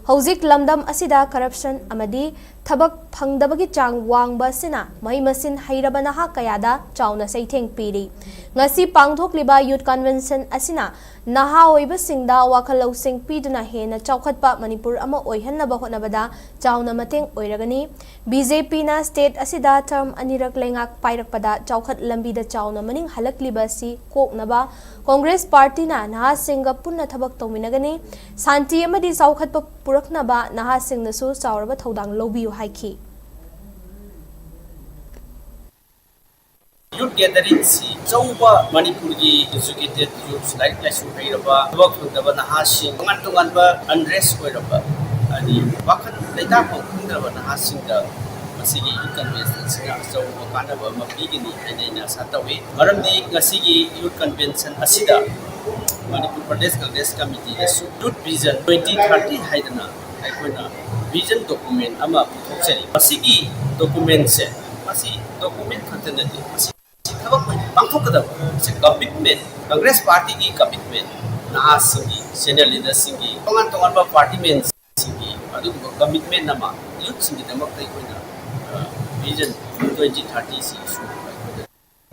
ꯍꯧꯖꯤꯛ ꯂꯝꯗꯝ ꯑꯁꯤꯗ corruption ꯑꯃꯗꯤ ꯊꯕꯛ ꯐꯪꯗꯕꯒꯤ ꯆꯥꯡ ꯋꯥꯡꯕ ꯑꯁꯤꯅ ꯃꯍꯩ ꯃꯁꯤꯡ ꯍꯩꯔꯕ ꯅꯍꯥ ꯀꯌꯥꯗ ꯆꯥꯎꯅ ꯆꯩꯊꯦꯡ ꯄꯤꯔꯤ꯫ ꯉꯁꯤ ꯄꯥꯡꯊꯣꯛꯂꯤꯕ youth convention ꯑꯁꯤꯅ ꯅꯍꯥ ꯑꯣꯏꯕꯁꯤꯡꯗ ꯋꯥꯈꯜ ꯂꯧꯁꯤꯡ ꯄꯤꯗꯨꯅ ꯍꯦꯟꯅ ꯆꯥꯎꯈꯠꯄ ꯃꯅꯤꯄꯨꯔ ꯑꯃ ꯑꯣꯏꯍꯟꯅꯕ ꯍꯣꯠꯅꯕꯗ ꯆꯥꯎꯅ ꯃꯇꯦꯡ ꯑꯣꯏꯔꯒꯅꯤ꯫ BJPꯅ state ꯑꯁꯤꯗ term ꯑꯅꯤꯔꯛ ꯂꯩꯉꯥꯛ ꯄꯥꯏꯔꯛꯄꯗ ꯆꯥꯎꯈꯠ ꯂꯝꯕꯤꯗ ꯆꯥꯎꯅ ꯃꯅꯤꯡ ꯍꯜꯂꯛꯂꯤꯕ ꯑꯁꯤ ꯀꯣꯛꯅꯕ Congress partyꯅ ꯅꯍꯥꯁꯤꯡꯒ ꯄꯨꯟꯅ ꯊꯕꯛ ꯇꯧꯃꯤꯟꯅꯒꯅꯤ꯫ ꯁꯥꯟꯇꯤ ꯑꯃꯗꯤ ꯆꯥꯎꯈꯠꯄ ꯄꯨꯔꯛꯅꯕ ꯅꯍꯥꯁꯤꯡꯅꯁꯨ ꯆꯥꯎꯔꯕ ꯊꯧꯗꯥꯡ ꯂꯧꯕꯤꯌꯨ ꯍꯥꯏꯈꯤ꯫ Youth gatheringꯁꯤ ꯑꯆꯧꯕ ꯃꯅꯤꯄꯨꯔꯒꯤ educated youth, ꯂꯥꯏꯔꯤꯛ ꯂꯥꯏꯁꯨ ꯍꯩꯔꯕ, ꯊꯕꯛ ꯐꯪꯗꯕ ꯅꯍꯥꯁꯤꯡ, ꯇꯣꯉꯥꯟ ꯇꯣꯉꯥꯟꯕ unrest ꯑꯣꯏꯔꯕ, ꯍꯥꯏꯗꯤ ꯋꯥꯈꯜ ꯂꯩꯇꯥꯐꯝ ꯈꯪꯗ꯭ꯔꯕ ꯅꯍꯥꯁꯤꯡꯗ ꯁꯤꯒꯤ ꯌꯨꯠ ꯀꯟꯚꯦꯟꯁꯟꯁꯤꯅ ꯑꯆꯧꯕ ꯀꯥꯟꯅꯕ ꯑꯃ ꯄꯤꯒꯅꯤ ꯍꯥꯏꯅ ꯑꯩꯅ ꯑꯥꯁꯥ ꯇꯧꯏ꯫ ꯃꯔꯝꯗꯤ ꯉꯁꯤꯒꯤ ꯌꯨꯠ ꯀꯟꯚꯦꯟꯁꯟ ꯑꯁꯤꯗ ꯃꯅꯤꯄꯨꯔ ꯄ꯭ꯔꯗꯦꯁ ꯀꯪꯒ꯭ꯔꯦꯁ ꯀꯃꯤꯇꯤꯗꯁꯨ ꯌꯨꯠ ꯚꯤꯖꯟ ꯇ꯭ꯋꯦꯟꯇꯤ ꯊꯥꯔꯇꯤ ꯍꯥꯏꯗꯅ ꯑꯩꯈꯣꯏꯅ ꯚꯤꯖꯟ ꯗꯣꯀꯨꯃꯦꯟ ꯑꯃ ꯄꯨꯊꯣꯛꯆꯔꯤ꯫ ꯃꯁꯤꯒꯤ ꯗꯣꯀꯨꯃꯦꯟꯁꯦ, ꯃꯁꯤ ꯗꯣꯀꯨꯃꯦꯟ ꯈꯛꯇ ꯅꯠꯇꯦ, ꯃꯁꯤ ꯊꯕꯛ ꯑꯣꯏꯅ ꯄꯥꯡꯊꯣꯛꯀꯗꯕ ꯁꯤ ꯀꯃꯤꯠꯃꯦꯟ, ꯀꯪꯒ꯭ꯔꯦꯁ ꯄꯥꯔꯇꯤꯒꯤ ꯀꯃꯤꯠꯃꯦꯟ, ꯅꯍꯥꯁꯤꯡꯒꯤ, ꯁꯦꯅꯤꯌꯔ ꯂꯤꯗꯔꯁꯤꯡꯒꯤ, ꯇꯣꯉꯥꯟ ꯇꯣꯉꯥꯟꯕ ꯄꯥꯔꯇꯤ ꯃꯦꯟꯁꯤꯡꯒꯤ ꯑꯗꯨꯒꯨꯝꯕ ꯀꯃꯤꯠꯃꯦꯟ ꯑꯃ ꯌꯨꯠꯁꯤꯡꯒꯤꯗꯃꯛꯇ ꯑꯩꯈꯣꯏꯅ ꯚꯤꯖꯟ ꯇ꯭ꯋꯦꯟꯇꯤ ꯊꯥꯔꯇꯤꯁꯤꯁꯨ ꯑꯩꯈꯣꯏꯗ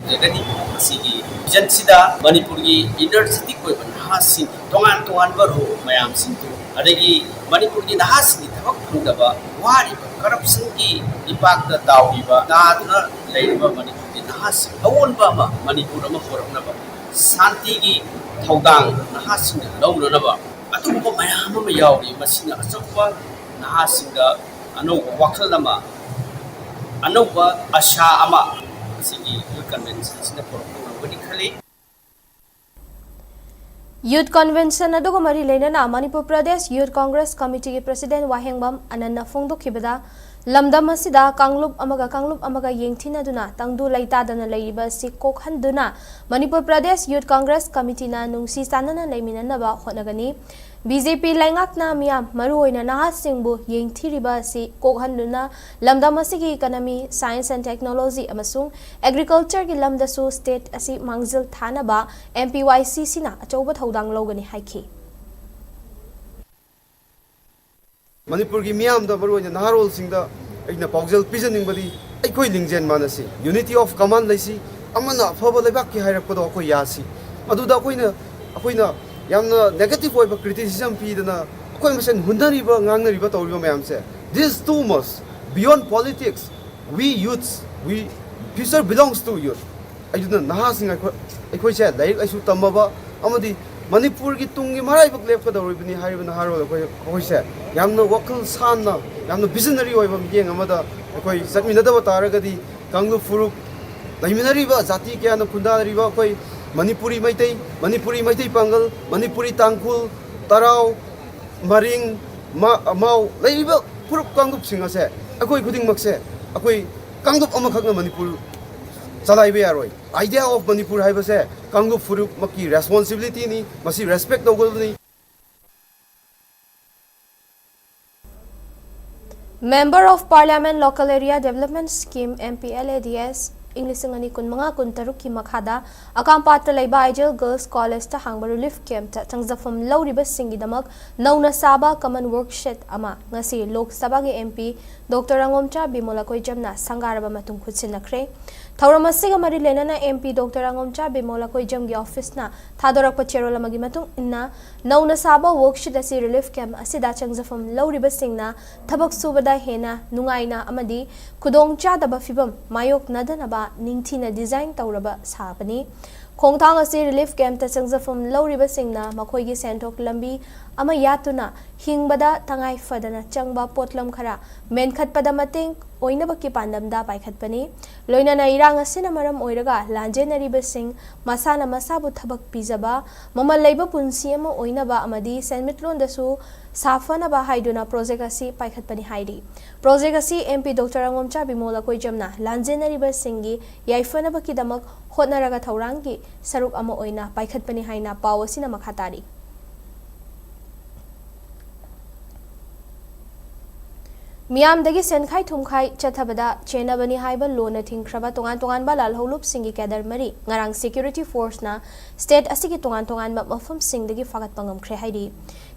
ꯎꯖꯒꯅꯤ꯫ ꯃꯁꯤꯒꯤ ꯚꯤꯖꯟꯁꯤꯗ ꯃꯅꯤꯄꯨꯔꯒꯤ ꯏꯅꯔꯖꯦꯇꯤꯛ ꯑꯣꯏꯕ ꯅꯍꯥꯁꯤꯡ, ꯇꯣꯉꯥꯟ ꯇꯣꯉꯥꯟꯕ ꯔꯣ ꯃꯌꯥꯝꯁꯤꯡꯗꯨ, ꯑꯗꯒꯤ ꯃꯅꯤꯄꯨꯔꯒꯤ ꯅꯍꯥꯁꯤꯡꯒꯤ ꯊꯕꯛ ꯐꯪꯗꯕ, ꯋꯥꯔꯤꯕ, ꯀꯔꯞꯁꯟꯒꯤ ꯏꯄꯥꯛꯇ ꯇꯥꯎꯔꯤꯕ, ꯇꯥꯗꯨꯅ ꯂꯩꯔꯤꯕ ꯃꯅꯤꯄꯨꯔꯒꯤ ꯅꯍꯥꯁꯤꯡ ꯑꯑꯣꯟꯕ ꯑꯃ, ꯃꯅꯤꯄꯨꯔ ꯑꯃ ꯄꯨꯔꯛꯅꯕ, ꯁꯥꯟꯇꯤꯒꯤ ꯊꯧꯗꯥꯡ ꯅꯍꯥꯁꯤꯡꯅ ꯂꯧꯅꯅꯕ ꯑꯗꯨꯒꯨꯝꯕ ꯃꯌꯥꯝ ꯑꯃ ꯌꯥꯎꯔꯤ꯫ ꯃꯁꯤꯅ ꯑꯆꯧꯕ ꯅꯍꯥꯁꯤꯡꯗ ꯑꯅꯧꯕ ꯋꯥꯈꯜ ꯑꯃ, ꯑꯅꯧꯕ ꯑꯁꯥ ꯑꯃ ꯃꯁꯤꯒꯤ ꯌꯨꯠ ꯀꯟꯚꯦꯟꯁꯟꯁꯤꯅ ꯄꯨꯔꯛꯄ ꯉꯝꯒꯅꯤ ꯈꯜꯂꯤ꯫ ꯌꯨꯠ ꯀꯟꯚꯦꯟꯁꯟ ꯑꯗꯨꯒ ꯃꯔꯤ ꯂꯩꯅꯅ ꯃꯅꯤꯄꯨꯔ ꯄ꯭ꯔꯗꯦꯁ ꯌꯨꯠ ꯀꯣꯡꯒ꯭ꯔꯦꯁ ꯀꯃꯤꯇꯤꯒꯤ ꯄ꯭ꯔꯁꯤꯗꯦꯟ ꯋꯥꯍꯦꯡꯕꯝ ꯑꯅꯟꯅ ꯐꯣꯡꯗꯣꯛꯈꯤꯕꯗ, ꯂꯝꯗꯝ ꯑꯁꯤꯗ ꯀꯥꯡꯂꯨꯞ ꯑꯃꯒ ꯀꯥꯡꯂꯨꯞ ꯑꯃꯒ ꯌꯦꯡꯊꯤꯅꯗꯨꯅ ꯇꯪꯗꯨ ꯂꯩꯇꯥꯗꯅ ꯂꯩꯔꯤꯕ ꯑꯁꯤ ꯀꯣꯛꯍꯟꯗꯨꯅ ꯃꯅꯤꯄꯨꯔ ꯄ꯭ꯔꯗꯦꯁ ꯌꯨꯠ ꯀꯣꯡꯒ꯭ꯔꯦꯁ ꯀꯃꯤꯇꯤꯅ ꯅꯨꯡꯁꯤ ꯆꯥꯟꯅꯅ ꯂꯩꯃꯤꯟꯅꯅꯕ ꯍꯣꯠꯅꯒꯅꯤ꯫ ꯕꯤ ꯖꯦ ꯄꯤ ꯂꯩꯉꯥꯛꯅ ꯃꯤꯌꯥꯝ, ꯃꯔꯨꯑꯣꯏꯅ ꯅꯍꯥꯁꯤꯡꯕꯨ ꯌꯦꯡꯊꯤꯔꯤꯕ ꯑꯁꯤ ꯀꯣꯛꯍꯟꯗꯨꯅ ꯂꯝꯗꯝ ꯑꯁꯤꯒꯤ economy, science and technology ꯑꯃꯁꯨꯡ agricultureꯒꯤ ꯂꯝꯗꯁꯨ state ꯑꯁꯤ ꯃꯥꯡꯖꯤꯜ ꯊꯥꯅꯕ ꯑꯦꯝ ꯄꯤ ꯋꯥꯏ ꯁꯤ ꯁꯤꯅ ꯑꯆꯧꯕ ꯊꯧꯗꯥꯡ ꯂꯧꯒꯅꯤ ꯍꯥꯏꯈꯤ꯫ ꯃꯅꯤꯄꯨꯔꯒꯤ ꯃꯤꯌꯥꯝꯗ, ꯃꯔꯨꯑꯣꯏꯅ ꯅꯍꯥꯔꯣꯜꯁꯤꯡꯗ ꯑꯩꯅ ꯄꯥꯎꯖꯦꯜ ꯄꯤꯖꯅꯤꯡꯕꯗꯤ, ꯑꯩꯈꯣꯏ ꯂꯤꯡꯖꯦꯜ ꯃꯥꯟꯅꯁꯤ, unity of command ꯂꯩꯁꯤ, ꯑꯃꯅ ꯑꯐꯕ ꯂꯩꯕꯥꯛꯀꯤ ꯍꯥꯏꯔꯛꯄꯗꯣ ꯑꯩꯈꯣꯏ ꯌꯥꯁꯤ꯫ ꯃꯗꯨꯗ ꯑꯩꯈꯣꯏꯅ, ꯑꯩꯈꯣꯏꯅ ꯌꯥꯝꯅ negative ꯑꯣꯏꯕ criticism ꯄꯤꯗꯅ ꯑꯩꯈꯣꯏ ꯃꯁꯦꯟ ꯍꯨꯟꯅꯔꯤꯕ, ꯉꯥꯡꯅꯔꯤꯕ, ꯇꯧꯔꯤꯕ ꯃꯌꯥꯝꯁꯦ, this too much, beyond politics, we youths, we, future belongs to youth꯫ ꯑꯗꯨꯅ ꯅꯍꯥꯁꯤꯡ ꯑꯩꯈꯣꯏ, ꯑꯩꯈꯣꯏꯁꯦ ꯂꯥꯏꯔꯤꯛ ꯂꯥꯏꯁꯨ ꯇꯝꯃꯕ ꯑꯃꯗꯤ ꯃꯅꯤꯄꯨꯔꯒꯤ ꯇꯨꯡꯒꯤ ꯃꯔꯥꯏꯕꯛ ꯂꯦꯞꯀꯗꯧꯔꯤꯕꯅꯤ ꯍꯥꯏꯔꯤꯕ ꯅꯍꯥꯔꯣꯜ ꯑꯩꯈꯣꯏ, ꯑꯩꯈꯣꯏꯁꯦ ꯌꯥꯝꯅ ꯋꯥꯈꯜ ꯁꯥꯟꯅ, ꯌꯥꯝꯅ visionary ꯑꯣꯏꯕ ꯃꯤꯠꯌꯦꯡ ꯑꯃꯗ ꯑꯩꯈꯣꯏ ꯆꯠꯃꯤꯟꯅꯗꯕ ꯇꯥꯔꯒꯗꯤ, ꯀꯥꯡꯂꯨꯞ ꯐꯨꯔꯨꯞ ꯂꯩꯃꯤꯟꯅꯔꯤꯕ ꯖꯥꯇꯤ ꯀꯌꯥꯅ ꯈꯨꯟꯗꯥꯔꯤꯕ ꯑꯩꯈꯣꯏ ꯃꯅꯤꯄꯨꯔꯤ ꯃꯩꯇꯩ, ꯃꯅꯤꯄꯨꯔꯤ ꯃꯩꯇꯩ ꯄꯥꯉꯜ, ꯃꯅꯤꯄꯨꯔꯤ ꯇꯥꯡꯈꯨꯜ, ꯇꯔꯥꯎ, ꯃꯔꯤꯡ, ꯃꯥ-, ꯃꯥꯎ ꯂꯩꯔꯤꯕ ꯐꯨꯔꯨꯞ ꯀꯥꯡꯂꯨꯞꯁꯤꯡ ꯑꯁꯦ, ꯑꯩꯈꯣꯏ ꯈꯨꯗꯤꯡꯃꯛꯁꯦ ꯑꯩꯈꯣꯏ ꯀꯥꯡꯂꯨꯞ ꯑꯃꯈꯛꯅ ꯃꯅꯤꯄꯨꯔ ꯆꯂꯥꯏꯕ ꯌꯥꯔꯣꯏ꯫ Idea of ꯃꯅꯤꯄꯨꯔ ꯍꯥꯏꯕꯁꯦ ꯀꯥꯡꯂꯨꯞ ꯐꯨꯔꯨꯞꯃꯛꯀꯤ responsibility ꯅꯤ, ꯃꯁꯤ respect ꯇꯧꯒꯗꯕꯅꯤ꯫ Member of Parliament Local Area Development Scheme, M P L A D S, ꯏꯪ ꯂꯤꯁꯤꯡ ꯑꯅꯤ ꯀꯨꯟꯃꯉꯥ ꯀꯨꯟꯇꯔꯨꯛꯀꯤ ꯃꯈꯥꯗ ꯑꯀꯥꯝꯄꯥꯠꯇ ꯂꯩꯕ Ideal Girls College ꯇ ꯍꯥꯡꯕ relief camp ꯇ ꯆꯪꯖꯐꯝ ꯂꯧꯔꯤꯕꯁꯤꯡꯒꯤꯗꯃꯛ ꯅꯧꯅ ꯁꯥꯕ common work shed ꯑꯃ ꯉꯁꯤ ꯂꯣꯛ ꯁꯚꯥꯒꯤ M P Doctor ꯔꯥꯉꯣꯝꯆꯥ ꯕꯤꯃꯣꯜ ꯑꯀꯣꯏꯖꯝꯅ ꯁꯪꯒꯥꯔꯕ ꯃꯇꯨꯡ ꯈꯨꯠꯁꯤꯟꯅꯈ꯭ꯔꯦ꯫ ꯊꯧꯔꯝ ꯑꯁꯤꯒ ꯃꯔꯤ ꯂꯩꯅꯅ M P Doctor ꯔꯥꯉꯣꯝꯆꯥ Bimol ꯑꯀꯣꯏꯖꯝꯒꯤ office ꯅ ꯊꯥꯗꯣꯔꯛꯄ ꯆꯦꯔꯣꯜ ꯑꯃꯒꯤ ꯃꯇꯨꯡ ꯏꯟꯅ, ꯅꯧꯅ ꯁꯥꯕ work shed ꯑꯁꯤ relief camp ꯑꯁꯤꯗ ꯆꯪꯖꯐꯝ ꯂꯧꯔꯤꯕꯁꯤꯡꯅ ꯊꯕꯛ ꯁꯨꯕꯗ ꯍꯦꯟꯅ ꯅꯨꯡꯉꯥꯏꯅ ꯑꯃꯗꯤ ꯈꯨꯗꯣꯡꯆꯥꯗꯕ ꯐꯤꯚꯝ ꯃꯥꯌꯣꯛꯅꯗꯅꯕ ꯅꯤꯡꯊꯤꯅ design ꯇꯧꯔꯕ ꯁꯥꯕꯅꯤ꯫ ꯈꯣꯡꯊꯥꯡ ꯑꯁꯤ relief camp ꯇ ꯆꯪꯖꯐꯝ ꯂꯧꯔꯤꯕꯁꯤꯡꯅ ꯃꯈꯣꯏꯒꯤ ꯁꯦꯟꯊꯣꯛ ꯂꯝꯕꯤ ꯑꯃ ꯌꯥꯠꯇꯨꯅ ꯍꯤꯡꯕꯗ ꯇꯉꯥꯏ ꯐꯗꯅ ꯆꯪꯕ ꯄꯣꯠꯂꯝ ꯈꯔ ꯃꯦꯟꯈꯠꯄꯗ ꯃꯇꯦꯡ ꯑꯣꯏꯅꯕꯒꯤ ꯄꯥꯟꯗꯝꯗ ꯄꯥꯏꯈꯠꯄꯅꯤ꯫ ꯂꯣꯏꯅꯅ ꯏꯔꯥꯡ ꯑꯁꯤꯅ ꯃꯔꯝ ꯑꯣꯏꯔꯒ ꯂꯥꯟꯖꯦꯟꯅꯔꯤꯕꯁꯤꯡ ꯃꯁꯥꯅ ꯃꯁꯥꯕꯨ ꯊꯕꯛ ꯄꯤꯖꯕ, ꯃꯃꯜ ꯂꯩꯕ ꯄꯨꯟꯁꯤ ꯑꯃ ꯑꯣꯏꯅꯕ ꯑꯃꯗꯤ ꯁꯦꯟꯃꯤꯠꯂꯣꯟꯗꯁꯨ ꯁꯥꯐꯅꯕ ꯍꯥꯏꯗꯨꯅ project ꯑꯁꯤ ꯄꯥꯏꯈꯠꯄꯅꯤ ꯍꯥꯏꯔꯤ꯫ Project ꯑꯁꯤ M P Doctor ꯔꯥꯉꯣꯝꯆꯥ ꯕꯤꯃꯣꯜ ꯑꯀꯣꯏꯖꯝꯅ ꯂꯥꯟꯖꯦꯟꯅꯔꯤꯕꯁꯤꯡꯒꯤ ꯌꯥꯏꯐꯅꯕꯒꯤꯗꯃꯛ ꯍꯣꯠꯅꯔꯒ ꯊꯧꯔꯥꯡꯒꯤ ꯁꯔꯨꯛ ꯑꯃ ꯑꯣꯏꯅ ꯄꯥꯏꯈꯠꯄꯅꯤ ꯍꯥꯏꯅ ꯄꯥꯎ ꯑꯁꯤꯅ ꯃꯈꯥ ꯇꯥꯔꯤ꯫ ꯃꯤꯌꯥꯝꯗꯒꯤ ꯁꯦꯟꯈꯥꯏ ꯊꯨꯝꯈꯥꯏ ꯆꯠꯊꯕꯗ ꯆꯦꯟꯅꯕꯅꯤ ꯍꯥꯏꯕ ꯂꯣꯟꯅ ꯊꯤꯡꯈ꯭ꯔꯕ ꯇꯣꯉꯥꯟ ꯇꯣꯉꯥꯟꯕ ꯂꯥꯜꯍꯧꯂꯨꯞꯁꯤꯡꯒꯤ cadre ꯃꯔꯤ ꯉꯔꯥꯡ security force ꯅ state ꯑꯁꯤꯒꯤ ꯇꯣꯉꯥꯟ ꯇꯣꯉꯥꯟꯕ ꯃꯐꯝꯁꯤꯡꯗꯒꯤ ꯐꯥꯒꯠꯄ ꯉꯝꯈ꯭ꯔꯦ ꯍꯥꯏꯔꯤ꯫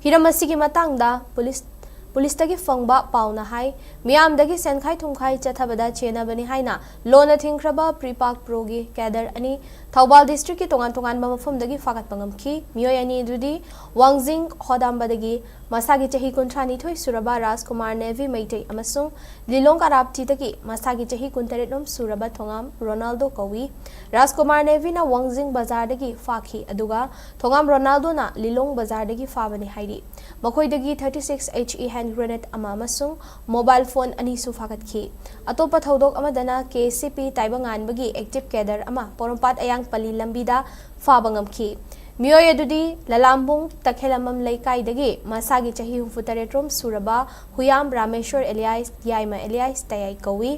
ꯍꯤꯔꯝ ꯑꯁꯤꯒꯤ ꯃꯇꯥꯡꯗ ꯄꯨꯂꯤꯁ, ꯄꯨꯂꯤꯁꯇꯒꯤ ꯐꯪꯕ ꯄꯥꯎꯅ ꯍꯥꯏ, ꯃꯤꯌꯥꯝꯗꯒꯤ ꯁꯦꯟꯈꯥꯏ ꯊꯨꯝꯈꯥꯏ ꯆꯠꯊꯕꯗ ꯆꯦꯟꯅꯕꯅꯤ ꯍꯥꯏꯅ ꯂꯣꯟꯅ ꯊꯤꯡꯈ꯭ꯔꯕ PREPAK Pro ꯒꯤ cadre ꯑꯅꯤ ꯊꯧꯕꯥꯜ district ꯀꯤ ꯇꯣꯉꯥꯟ ꯇꯣꯉꯥꯟꯕ ꯃꯐꯝꯗꯒꯤ ꯐꯥꯒꯠꯄ ꯉꯝꯈꯤ꯫ ꯃꯤꯑꯣꯏ ꯑꯅꯤ ꯑꯗꯨꯗꯤ ꯋꯥꯡꯖꯤꯡ ꯍꯣꯗꯥꯝꯕꯗꯒꯤ ꯃꯁꯥꯒꯤ ꯆꯍꯤ ꯀꯨꯟꯊ꯭ꯔꯥ ꯅꯤꯊꯣꯏ ꯁꯨꯔꯕ ꯔꯥꯖꯀꯨꯃꯥꯔ ꯅꯦꯚꯤ ꯃꯩꯇꯩ ꯑꯃꯁꯨꯡ ꯂꯤꯂꯣꯡ ꯀꯥꯔꯥꯞꯇꯤꯗꯒꯤ ꯃꯁꯥꯒꯤ ꯆꯍꯤ ꯀꯨꯟꯇꯔꯦꯠ ꯂꯣꯝ ꯁꯨꯔꯕ ꯊꯣꯉꯥꯝ ꯔꯣꯅꯥꯜꯗꯣ ꯀꯧꯏ꯫ ꯔꯥꯖꯀꯨꯃꯥꯔ ꯅꯦꯚꯤꯅ ꯋꯥꯡꯖꯤꯡ ꯕꯖꯥꯔꯗꯒꯤ ꯐꯥꯈꯤ, ꯑꯗꯨꯒ ꯊꯣꯉꯥꯝ ꯔꯣꯅꯥꯜꯗꯣꯅ ꯂꯤꯂꯣꯡ ꯕꯖꯥꯔꯗꯒꯤ ꯐꯥꯕꯅꯤ ꯍꯥꯏꯔꯤ꯫ ꯃꯈꯣꯏꯗꯒꯤ thirty six H E hand grenade ꯑꯃ ꯑꯃꯁꯨꯡ mobile phone ꯑꯅꯤꯁꯨ ꯐꯥꯒꯠꯈꯤ꯫ ꯑꯇꯣꯞꯄ ꯊꯧꯗꯣꯛ ꯑꯃꯗꯅ KCP ꯇꯥꯏꯕꯪꯉꯥꯟꯕꯒꯤ active cadre ꯑꯃ ꯄꯣꯔꯣꯝꯄꯥꯠ ꯑꯌꯥꯡꯄꯜꯂꯤ ꯂꯝꯕꯤꯗ ꯐꯥꯕ ꯉꯝꯈꯤ꯫ ꯃꯤꯑꯣꯏ ꯑꯗꯨꯗꯤ ꯂꯂꯥꯝꯕꯨꯡ ꯇꯈꯦꯂꯝꯕꯝ ꯂꯩꯀꯥꯏꯗꯒꯤ ꯃꯁꯥꯒꯤ ꯆꯍꯤ ꯍꯨꯝꯐꯨ ꯇꯔꯦꯠ ꯔꯣꯝ ꯁꯨꯔꯕ ꯍꯨꯌꯥꯝ ꯔꯥꯃꯦꯁꯣꯔ alias ꯌꯥꯏꯃ alias ꯇꯌꯥꯏ ꯀꯧꯏ꯫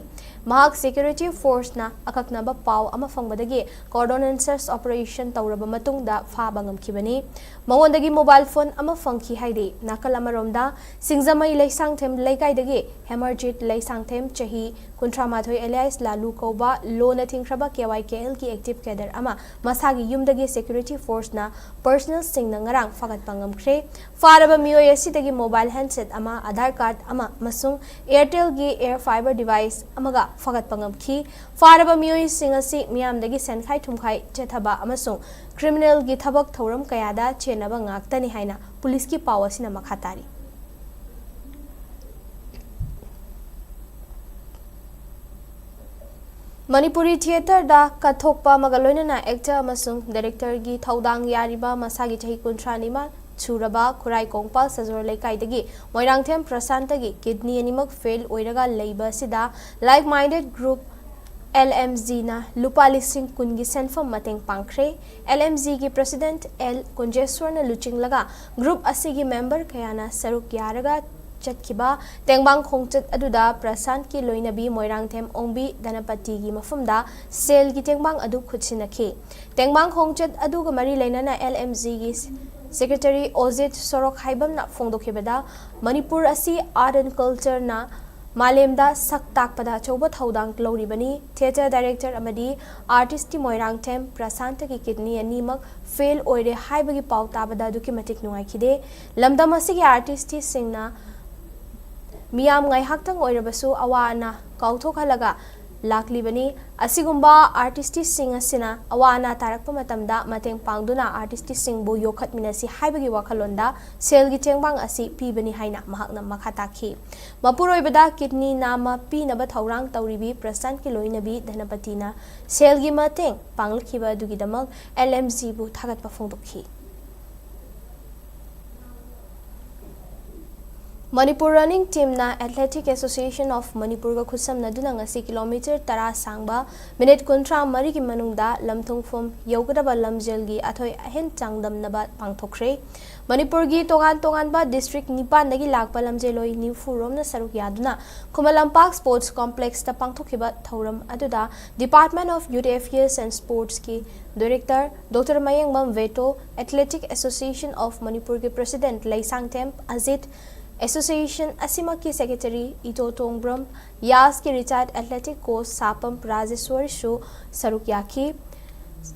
ꯃꯍꯥꯛ security forceꯅ ꯑꯀꯛꯅꯕ ꯄꯥꯎ ꯑꯃ ꯐꯪꯕꯗꯒꯤ cordon and search operation ꯇꯧꯔꯕ ꯃꯇꯨꯡꯗ ꯐꯥꯕ ꯉꯝꯈꯤꯕꯅꯤ꯫ ꯃꯉꯣꯟꯗꯒꯤ mobile phone ꯑꯃ ꯐꯪꯈꯤ ꯍꯥꯏꯔꯤ꯫ ꯅꯥꯀꯜ ꯑꯃꯔꯣꯝꯗ, ꯁꯤꯡꯖꯃꯩ ꯂꯩꯁꯥꯡꯊꯦꯝ ꯂꯩꯀꯥꯏꯗꯒꯤ ꯍꯦꯃꯔꯖꯤꯠ ꯂꯩꯁꯥꯡꯊꯦꯝ, ꯆꯍꯤ ꯀꯨꯟꯊ꯭ꯔꯥ ꯃꯥꯊꯣꯏ alias ꯂꯥꯂꯨ ꯀꯧꯕ ꯂꯣꯅ ꯊꯤꯡꯈ꯭ꯔꯕ KYKLꯒꯤ active cadre ꯑꯃ ꯃꯁꯥꯒꯤ ꯌꯨꯝꯗꯒꯤ security forceꯅ personnelꯁꯤꯡꯅ ꯉꯔꯥꯡ ꯐꯥꯒꯠꯄ ꯉꯝꯈ꯭ꯔꯦ꯫ ꯐꯥꯔꯕ ꯃꯤꯑꯣꯏ ꯑꯁꯤꯗꯒꯤ mobile handset ꯑꯃ, Aadhaar card ꯑꯃ ꯑꯃꯁꯨꯡ Airtelꯒꯤ air fiber device ꯑꯃꯒ ꯐꯥꯒꯠꯄ ꯉꯝꯈꯤ꯫ ꯐꯥꯔꯕ ꯃꯤꯑꯣꯏꯁꯤꯡ ꯑꯁꯤ ꯃꯤꯌꯥꯝꯗꯒꯤ ꯁꯦꯟꯈꯥꯏ ꯊꯨꯝꯈꯥꯏ ꯆꯦꯊꯕ ꯑꯃꯁꯨꯡ criminalꯒꯤ ꯊꯕꯛ ꯊꯧꯔꯝ ꯀꯌꯥꯗ ꯆꯦꯟꯅꯕ ꯉꯥꯛꯇꯅꯤ ꯍꯥꯏꯅ ꯄꯨꯂꯤꯁꯀꯤ ꯄꯥꯎ ꯑꯁꯤꯅ ꯃꯈꯥ ꯇꯥꯔꯤ꯫ ꯃꯅꯤꯄꯨꯔꯤ theatreꯗ ꯀꯠꯊꯣꯛꯄ ꯑꯃꯒ ꯂꯣꯏꯅꯅ actor ꯑꯃꯁꯨꯡ directorꯒꯤ ꯊꯧꯗꯥꯡ ꯌꯥꯔꯤꯕ ꯃꯁꯥꯒꯤ ꯆꯍꯤ ꯀꯨꯟꯊ꯭ꯔꯥ ꯅꯤꯄꯥꯟ ꯁꯨꯔꯕ ꯈꯨꯔꯥꯏ ꯀꯣꯡꯄꯥꯜ ꯁꯖꯣꯔ ꯂꯩꯀꯥꯏꯗꯒꯤ ꯃꯣꯏꯔꯥꯡꯊꯦꯝ ꯄ꯭ꯔꯁꯥꯟꯇꯒꯤ kidney ꯑꯅꯤꯃꯛ fail ꯑꯣꯏꯔꯒ ꯂꯩꯕ ꯑꯁꯤꯗ like minded group LMGꯅ ꯂꯨꯄꯥ ꯂꯤꯁꯤꯡ ꯀꯨꯟꯒꯤ ꯁꯦꯟꯐꯝ ꯃꯇꯦꯡ ꯄꯥꯡꯈ꯭ꯔꯦ꯫ LMGꯒꯤ president L ꯀꯨꯟꯖꯦꯁ꯭ꯋꯔꯅ ꯂꯨꯆꯤꯡꯂꯒ group ꯑꯁꯤꯒꯤ member ꯀꯌꯥꯅ ꯁꯔꯨꯛ ꯌꯥꯔꯒ ꯆꯠꯈꯤꯕ ꯇꯦꯡꯕꯥꯡ ꯈꯣꯡꯆꯠ ꯑꯗꯨꯗ ꯄ꯭ꯔꯁꯥꯟꯠꯀꯤ ꯂꯣꯏꯅꯕꯤ ꯃꯣꯏꯔꯥꯡꯊꯦꯝ ꯑꯣꯡꯕꯤ ꯙꯅꯄꯇꯤꯒꯤ ꯃꯐꯝꯗ ꯁꯦꯜꯒꯤ ꯇꯦꯡꯕꯥꯡ ꯑꯗꯨ ꯈꯨꯠꯁꯤꯟꯅꯈꯤ꯫ ꯇꯦꯡꯕꯥꯡ ꯈꯣꯡꯆꯠ ꯑꯗꯨꯒ ꯃꯔꯤ ꯂꯩꯅꯅ LMGꯒꯤ secretary ꯑꯣꯖꯤꯠ ꯁꯣꯔꯣꯛ ꯍꯥꯏꯕꯝꯅ ꯐꯣꯡꯗꯣꯛꯈꯤꯕꯗ, ꯃꯅꯤꯄꯨꯔ ꯑꯁꯤ art and cultureꯅ ꯃꯥꯂꯦꯝꯗ ꯁꯛ ꯇꯥꯛꯄꯗ ꯑꯆꯧꯕ ꯊꯧꯗꯥꯡ ꯂꯧꯔꯤꯕꯅꯤ꯫ Theatre director ꯑꯃꯗꯤ artistꯇꯤ ꯃꯣꯏꯔꯥꯡꯊꯦꯝ ꯄ꯭ꯔꯁꯥꯟꯇꯒꯤ kidney ꯑꯅꯤꯃꯛ fail ꯑꯣꯏꯔꯦ ꯍꯥꯏꯕꯒꯤ ꯄꯥꯎ ꯇꯥꯕꯗ ꯑꯗꯨꯛꯀꯤ ꯃꯇꯤꯛ ꯅꯨꯡꯉꯥꯏꯈꯤꯗꯦ꯫ ꯂꯝꯗꯝ ꯑꯁꯤꯒꯤ artistꯁꯤꯡꯅ ꯃꯤꯌꯥꯝ ꯉꯥꯏꯍꯥꯛꯇꯪ ꯑꯣꯏꯔꯕꯁꯨ ꯑꯋꯥ ꯑꯅꯥ ꯀꯥꯎꯊꯣꯛꯍꯜꯂꯒ ꯂꯥꯛꯂꯤꯕꯅꯤ꯫ ꯑꯁꯤꯒꯨꯝꯕ artistꯁꯤꯡ ꯑꯁꯤꯅ ꯑꯋꯥ ꯑꯅꯥ ꯇꯥꯔꯛꯄ ꯃꯇꯝꯗ ꯃꯇꯦꯡ ꯄꯥꯡꯗꯨꯅ artistꯁꯤꯡꯕꯨ ꯌꯣꯛꯈꯠꯃꯤꯟꯅꯁꯤ ꯍꯥꯏꯕꯒꯤ ꯋꯥꯈꯜꯂꯣꯟꯗ ꯁꯦꯜꯒꯤ ꯇꯦꯡꯕꯥꯡ ꯑꯁꯤ ꯄꯤꯕꯅꯤ ꯍꯥꯏꯅ ꯃꯍꯥꯛꯅ ꯃꯈꯥ ꯇꯥꯈꯤ꯫ ꯃꯄꯨꯔꯣꯏꯕꯗ kidney ꯅꯥꯝꯃ ꯄꯤꯅꯕ ꯊꯧꯔꯥꯡ ꯇꯧꯔꯤꯕꯤ ꯄ꯭ꯔꯁꯥꯟꯠꯀꯤ ꯂꯣꯏꯅꯕꯤ ꯙꯅꯄꯇꯤꯅ ꯁꯦꯜꯒꯤ ꯃꯇꯦꯡ ꯄꯥꯡꯂꯛꯈꯤꯕ ꯑꯗꯨꯒꯤꯗꯃꯛ LMGꯕꯨ ꯊꯥꯒꯠꯄ ꯐꯣꯡꯗꯣꯛꯈꯤ꯫ Manipur Running Teamꯅ Athletic Association of Manipurꯒ ꯈꯨꯠꯁꯝꯅꯗꯨꯅ ꯉꯁꯤ ꯀꯤꯂꯣꯃꯤꯇꯔ ꯇꯔꯥ ꯁꯥꯡꯕ ꯃꯤꯅꯤꯠ ꯀꯨꯟꯊ꯭ꯔꯥ ꯃꯔꯤꯒꯤ ꯃꯅꯨꯡꯗ ꯂꯝꯊꯨꯡꯐꯝ ꯌꯧꯒꯗꯕ ꯂꯝꯖꯦꯜꯒꯤ ꯑꯊꯣꯏ ꯑꯍꯦꯟ ꯆꯥꯡꯗꯝꯅꯕ ꯄꯥꯡꯊꯣꯛꯈ꯭ꯔꯦ꯫ ꯃꯅꯤꯄꯨꯔꯒꯤ ꯇꯣꯉꯥꯟ ꯇꯣꯉꯥꯟꯕ district ꯅꯤꯄꯥꯟꯗꯒꯤ ꯂꯥꯛꯄ ꯂꯝꯖꯦꯜꯂꯣꯏ ꯅꯤꯐꯨ ꯔꯣꯝꯅ ꯁꯔꯨꯛ ꯌꯥꯗꯨꯅ ꯈꯨꯃꯟ ꯂꯝꯄꯥꯛ Sports Complexꯇ ꯄꯥꯡꯊꯣꯛꯈꯤꯕ ꯊꯧꯔꯝ ꯑꯗꯨꯗ Department of Youth Affairs and Sportsꯀꯤ Director Doctor Mayengbam ꯚꯦꯇꯣ, Athletic Association of Manipurꯒꯤ President Leishangthem Ajit, Association ꯑꯁꯤꯃꯛꯀꯤ Secretary ꯏꯇꯣ Tongbram, ꯌꯥꯁꯀꯤ retired athletic coach ꯁꯥꯄꯝ ꯔꯥꯖꯦꯁ꯭ꯋꯔꯤꯁꯨ ꯁꯔꯨꯛ ꯌꯥꯈꯤ꯫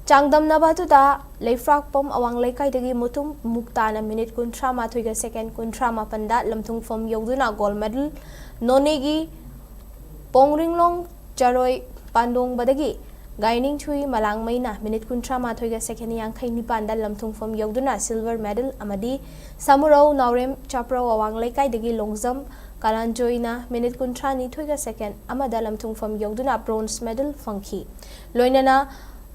ꯆꯥꯡꯗꯝꯅꯕ ꯑꯗꯨꯗ ꯂꯩꯐ꯭ꯔꯥꯛꯄꯝ ꯑꯋꯥꯡ ꯂꯩꯀꯥꯏꯗꯒꯤ ꯃꯨꯇꯨꯝ ꯃꯨꯛꯇꯥꯅ ꯃꯤꯅꯤꯠ ꯀꯨꯟꯊ꯭ꯔꯥ ꯃꯥꯊꯣꯏꯒ second ꯀꯨꯟꯊ꯭ꯔꯥ ꯃꯥꯄꯟꯗ ꯂꯝꯊꯨꯡꯐꯝ ꯌꯧꯗꯨꯅ gold medal, ꯅꯣꯅꯦꯒꯤ ꯄꯣꯡꯔꯤꯡꯂꯣꯡ ꯆꯔꯣꯏ ꯄꯥꯟꯗꯣꯡꯕꯗꯒꯤ ꯒꯥꯏꯅꯤꯡꯊꯨꯏ ꯃꯂꯥꯡꯃꯩꯅ ꯃꯤꯅꯤꯠ ꯀꯨꯟꯊ꯭ꯔꯥ ꯃꯥꯊꯣꯏꯒ second ꯌꯥꯡꯈꯩ ꯅꯤꯄꯥꯟꯗ ꯂꯝꯊꯨꯡꯐꯝ ꯌꯧꯗꯨꯅ silver medal ꯑꯃꯗꯤ ꯁꯃꯨꯔꯧ ꯅꯥꯎꯔꯦꯝ ꯆꯥꯄ꯭ꯔꯧ ꯑꯋꯥꯡ ꯂꯩꯀꯥꯏꯗꯒꯤ ꯂꯣꯡꯖꯝ ꯀꯥꯂꯥꯟꯖꯣꯏꯅ ꯃꯤꯅꯤꯠ ꯀꯨꯟꯊ꯭ꯔꯥ ꯅꯤꯊꯣꯏꯒ second ꯑꯃꯗ ꯂꯝꯊꯨꯡꯐꯝ ꯌꯧꯗꯨꯅ bronze medal ꯐꯪꯈꯤ꯫ ꯂꯣꯏꯅꯅ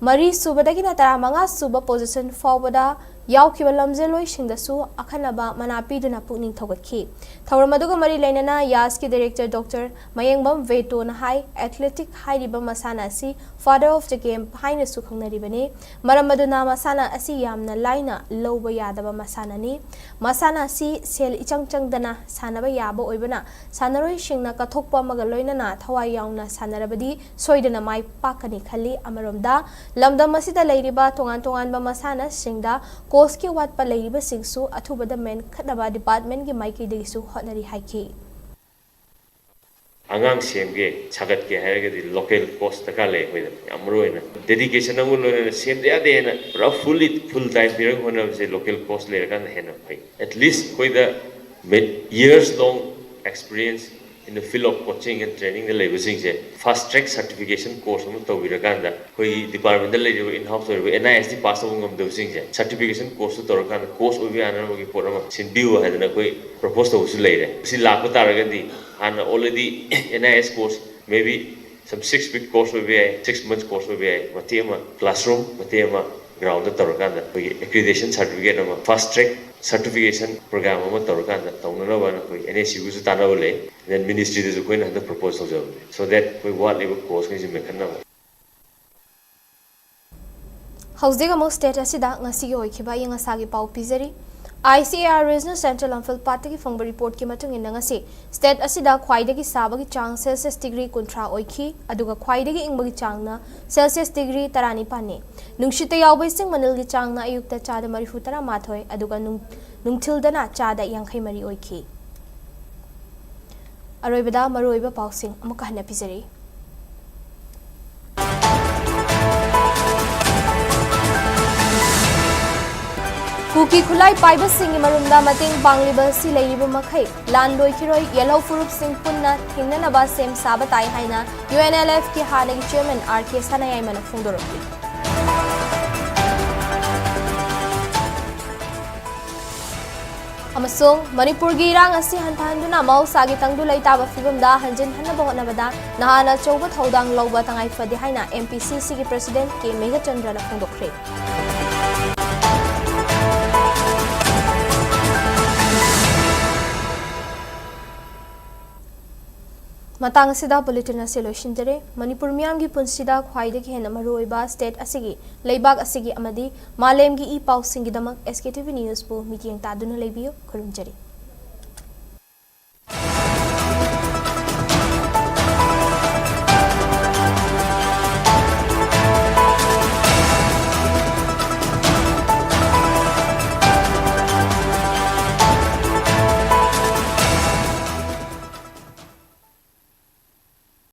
ꯃꯔꯤ ꯁꯨꯕꯗꯒꯤꯅ ꯇꯔꯥ ꯃꯉꯥ ꯁꯨꯕ position ꯐꯥꯎꯕꯗ ꯌꯥꯎꯈꯤꯕ ꯂꯝꯖꯦꯜꯂꯣꯏꯁꯤꯡꯗꯁꯨ ꯑꯈꯟꯅꯕ ꯃꯅꯥ ꯄꯤꯗꯨꯅ ꯄꯨꯛꯅꯤꯡ ꯊꯧꯒꯠꯈꯤ꯫ ꯊꯧꯔꯝ ꯑꯗꯨꯒ ꯃꯔꯤ ꯂꯩꯅꯅ ꯌꯥꯁꯀꯤ Director Doctor ꯃꯌꯦꯡꯕꯝ ꯚꯦꯇꯣꯅ ꯍꯥꯏ, Athletic ꯍꯥꯏꯔꯤꯕ ꯃꯁꯥꯟꯅ ꯑꯁꯤ Father of the Game ꯍꯥꯏꯅꯁꯨ ꯈꯪꯅꯔꯤꯕꯅꯤ꯫ ꯃꯔꯝ ꯑꯗꯨꯅ ꯃꯁꯥꯟꯅ ꯑꯁꯤ ꯌꯥꯝꯅ ꯂꯥꯏꯅ ꯂꯧꯕ ꯌꯥꯗꯕ ꯃꯁꯥꯟꯅꯅꯤ꯫ ꯃꯁꯥꯟꯅ ꯑꯁꯤ ꯁꯦꯜ ꯏꯆꯪ ꯆꯪꯗꯅ ꯁꯥꯟꯅꯕ ꯌꯥꯕ ꯑꯣꯏꯕꯅ ꯁꯥꯟꯅꯔꯣꯏꯁꯤꯡꯅ ꯀꯠꯊꯣꯛꯄ ꯑꯃꯒ ꯂꯣꯏꯅꯅ ꯊꯋꯥꯏ ꯌꯥꯎꯅ ꯁꯥꯟꯅꯔꯕꯗꯤ ꯁꯣꯏꯗꯅ ꯃꯥꯏ ꯄꯥꯛꯀꯅꯤ ꯈꯜꯂꯤ꯫ ꯑꯃꯔꯣꯝꯗ ꯂꯝꯗꯝ ꯑꯁꯤꯗ ꯂꯩꯔꯤꯕ ꯇꯣꯉꯥꯟ ꯇꯣꯉꯥꯟꯕ ꯃꯁꯥꯟꯅꯁꯤꯡꯗ coachꯀꯤ ꯑꯋꯥꯠꯄ ꯂꯩꯔꯤꯕꯁꯤꯡꯁꯨ ꯑꯊꯨꯕꯗ ꯃꯦꯟꯈꯠꯅꯕ departmentꯀꯤ ꯃꯥꯏꯀꯩꯗꯒꯤꯁꯨ ꯍꯣꯠꯅꯔꯤ ꯍꯥꯏꯈꯤ꯫ ꯑꯉꯥꯡ ꯁꯦꯝꯒꯦ, ꯁꯥꯒꯠꯀꯦ ꯍꯥꯏꯔꯒꯗꯤ local coach ꯗꯔꯀꯥꯔ ꯂꯩ꯫ ꯑꯩꯈꯣꯏꯗ ꯌꯥꯝ ꯃꯔꯨ ꯑꯣꯏꯅ dedication ꯑꯃꯒ ꯂꯣꯏꯅꯅ ꯁꯦꯝꯗ ꯌꯥꯗꯦ ꯍꯥꯏꯅ ꯄꯨꯔꯥ fully full time ꯄꯤꯔꯒ ꯍꯣꯠꯅꯕꯁꯦ local coach ꯂꯩꯔꯀꯥꯟꯗ ꯍꯦꯟꯅ ꯐꯩ꯫ At least ꯑꯩꯈꯣꯏꯗ years long experience in the field of coaching and trainingꯗ ꯂꯩꯕꯁꯤꯡꯁꯦ fast track certification course ꯑꯃ ꯇꯧꯕꯤꯔꯀꯥꯟꯗ ꯑꯩꯈꯣꯏꯒꯤ departmentꯗ ꯂꯩꯔꯤꯕ in house ꯑꯣꯏꯔꯤꯕ NIST pass ꯇꯧꯕ ꯉꯝꯗꯕꯁꯤꯡꯁꯦ certification courseꯇꯨ ꯇꯧꯔꯀꯥꯟꯗ coach ꯑꯣꯏꯕ ꯌꯥꯅꯅꯕꯒꯤ ꯄꯣꯠ ꯑꯃ ꯁꯤꯟꯕꯤꯌꯨ ꯍꯥꯏꯗꯅ ꯑꯩꯈꯣꯏ propose ꯇꯧꯕꯁꯨ ꯂꯩꯔꯦ꯫ ꯁꯤ ꯂꯥꯛꯄ ꯇꯥꯔꯒꯗꯤ ꯍꯥꯟꯅ already NIS course, maybe some six week course ꯑꯣꯏꯕ ꯌꯥꯏ, six months course ꯑꯣꯏꯕ ꯌꯥꯏ, ꯃꯇꯦꯛ ꯑꯃ classroom, ꯃꯇꯦꯛ ꯑꯃ ꯒ꯭ꯔꯥꯎꯟꯗ ꯇꯧꯔꯀꯥꯟꯗ ꯑꯩꯈꯣꯏꯒꯤ ꯑꯦꯀ꯭ꯔꯤꯗꯦꯁꯟ ꯁꯥꯔꯇꯤꯐꯤꯀꯦꯠ ꯑꯃ, ꯐꯥꯁ ꯇ꯭ꯔꯦꯛ ꯁꯥꯔꯇꯤꯐꯤꯀꯦꯁꯟ ꯄ꯭ꯔꯣꯒ꯭ꯔꯥꯝ ꯑꯃ ꯇꯧꯔꯀꯥꯟꯗ ꯇꯧꯅꯅꯕꯅ ꯑꯩꯈꯣꯏ ꯑꯦꯟ ꯑꯦꯁ ꯌꯨꯒꯁꯨ ꯇꯥꯟꯅꯕ ꯂꯩ꯫ ꯗꯦꯟ ꯃꯤꯅꯤꯁꯇ꯭ꯔꯤꯗꯁꯨ ꯑꯩꯈꯣꯏꯅ ꯍꯟꯗꯛ ꯄ꯭ꯔꯄꯣꯖ ꯇꯧꯖꯕꯅꯦ, ꯁꯣ ꯗꯦꯠ ꯑꯩꯈꯣꯏ ꯋꯥꯠꯂꯤꯕ ꯀꯣꯔꯁꯈꯩꯁꯦ ꯃꯦꯟꯈꯠꯅꯕ꯫ ꯍꯧꯖꯤꯛ ꯑꯃꯨꯛ ꯁ꯭ꯇꯦꯠ ꯑꯁꯤꯗ ꯉꯁꯤꯒꯤ ꯑꯣꯏꯈꯤꯕ ꯑꯏꯪ ꯑꯁꯥꯒꯤ ꯄꯥꯎ ꯄꯤꯖꯔꯤ꯫ I C A R regional central Lamphel ꯄꯥꯠꯇꯒꯤ ꯐꯪꯕ ꯔꯤꯄꯣꯔꯠꯀꯤ ꯃꯇꯨꯡ ꯏꯟꯅ ꯉꯁꯤ ꯁ꯭ꯇꯦꯠ ꯑꯁꯤꯗ ꯈ꯭ꯋꯥꯏꯗꯒꯤ ꯁꯥꯕꯒꯤ ꯆꯥꯡ ꯁꯦꯜꯁꯤꯌꯁ ꯗꯤꯒ꯭ꯔꯤ ꯀꯨꯟꯊ꯭ꯔꯥ ꯑꯣꯏꯈꯤ, ꯑꯗꯨꯒ ꯈ꯭ꯋꯥꯏꯗꯒꯤ ꯏꯪꯕꯒꯤ ꯆꯥꯡꯅ ꯁꯦꯜꯁꯤꯌꯁ ꯗꯤꯒ꯭ꯔꯤ ꯇꯔꯥꯅꯤꯄꯥꯟꯅꯤ꯫ ꯅꯨꯡꯁꯤꯠꯇ ꯌꯥꯎꯕ ꯏꯁꯤꯡ ꯃꯅꯤꯜꯒꯤ ꯆꯥꯡꯅ ꯑꯌꯨꯛꯇ ꯆꯥꯗ ꯃꯔꯤꯐꯨ ꯇꯔꯥ ꯃꯥꯊꯣꯏ, ꯑꯗꯨꯒ ꯅꯨꯡ-, ꯅꯨꯡꯊꯤꯜꯗꯅ ꯆꯥꯗ ꯌꯥꯡꯈꯩ ꯃꯔꯤ ꯑꯣꯏꯈꯤ꯫ ꯑꯔꯣꯏꯕꯗ ꯃꯔꯨꯑꯣꯏꯕ ꯄꯥꯎꯁꯤꯡ ꯑꯃꯨꯛꯀ ꯍꯟꯅ ꯄꯤꯖꯔꯤ꯫ ꯀꯨꯀꯤ ꯈꯨꯠꯂꯥꯏ ꯄꯥꯏꯕꯁꯤꯡꯒꯤ ꯃꯔꯨꯝꯗ ꯃꯇꯦꯡ ꯄꯥꯡꯂꯤꯕ ꯑꯁꯤ ꯂꯩꯔꯤꯕ ꯃꯈꯩ ꯂꯥꯟ ꯂꯣꯏꯈꯤꯔꯣꯏ, ꯌꯦꯜꯍꯧ ꯐꯨꯔꯨꯞꯁꯤꯡ ꯄꯨꯟꯅ ꯊꯦꯡꯅꯅꯕ ꯁꯦꯝ ꯁꯥꯕ ꯇꯥꯏ ꯍꯥꯏꯅ ꯌꯨ ꯑꯦꯟ ꯑꯦꯜ ꯑꯦꯐꯀꯤ ꯍꯥꯟꯅꯒꯤ ꯆꯤꯌꯔꯃꯦꯟ ꯑꯥꯔ ꯀꯦ ꯁꯅꯥꯌꯥꯏꯃꯅ ꯐꯣꯡꯗꯣꯔꯛꯂꯤ꯫ ꯑꯃꯁꯨꯡ ꯃꯅꯤꯄꯨꯔꯒꯤ ꯏꯔꯥꯡ ꯑꯁꯤ ꯍꯟꯊꯍꯟꯗꯨꯅ ꯃꯍꯧꯁꯥꯒꯤ ꯇꯪꯗꯨ ꯂꯩꯇꯥꯕ ꯐꯤꯕꯝꯗ ꯍꯟꯖꯤꯟꯍꯟꯅꯕ ꯍꯣꯠꯅꯕꯗ ꯅꯍꯥꯅ ꯑꯆꯧꯕ ꯊꯧꯗꯥꯡ ꯂꯧꯕ ꯇꯉꯥꯏ ꯐꯗꯦ ꯍꯥꯏꯅ ꯑꯦꯝ ꯄꯤ ꯁꯤ ꯁꯤꯒꯤ ꯄ꯭ꯔꯁꯤꯗꯦꯟꯠ ꯀꯦ ꯃꯦꯘꯆꯟꯗ꯭ꯔꯅ ꯐꯣꯡꯗꯣꯛꯈ꯭ꯔꯦ꯫ ꯃꯇꯥꯡ ꯑꯁꯤꯗ ꯕꯨꯂꯦꯇꯤꯟ ꯑꯁꯤ ꯂꯣꯏꯁꯤꯟꯖꯔꯦ꯫ ꯃꯅꯤꯄꯨꯔ ꯃꯤꯌꯥꯝꯒꯤ ꯄꯨꯟꯁꯤꯗ ꯈ꯭ꯋꯥꯏꯗꯒꯤ ꯍꯦꯟꯅ ꯃꯔꯨꯑꯣꯏꯕ ꯁ꯭ꯇꯦꯠ ꯑꯁꯤꯒꯤ, ꯂꯩꯕꯥꯛ ꯑꯁꯤꯒꯤ ꯑꯃꯗꯤ ꯃꯥꯂꯦꯝꯒꯤ ꯏ ꯄꯥꯎꯁꯤꯡꯒꯤꯗꯃꯛ ꯑꯦꯁ ꯀꯦ ꯇꯤ ꯚꯤ ꯅ꯭ꯌꯨꯁꯄꯨ ꯃꯤꯠꯌꯦꯡ ꯇꯥꯗꯨꯅ ꯂꯩꯕꯤꯌꯨ꯫ ꯈꯨꯔꯨꯝꯖꯔꯤ꯫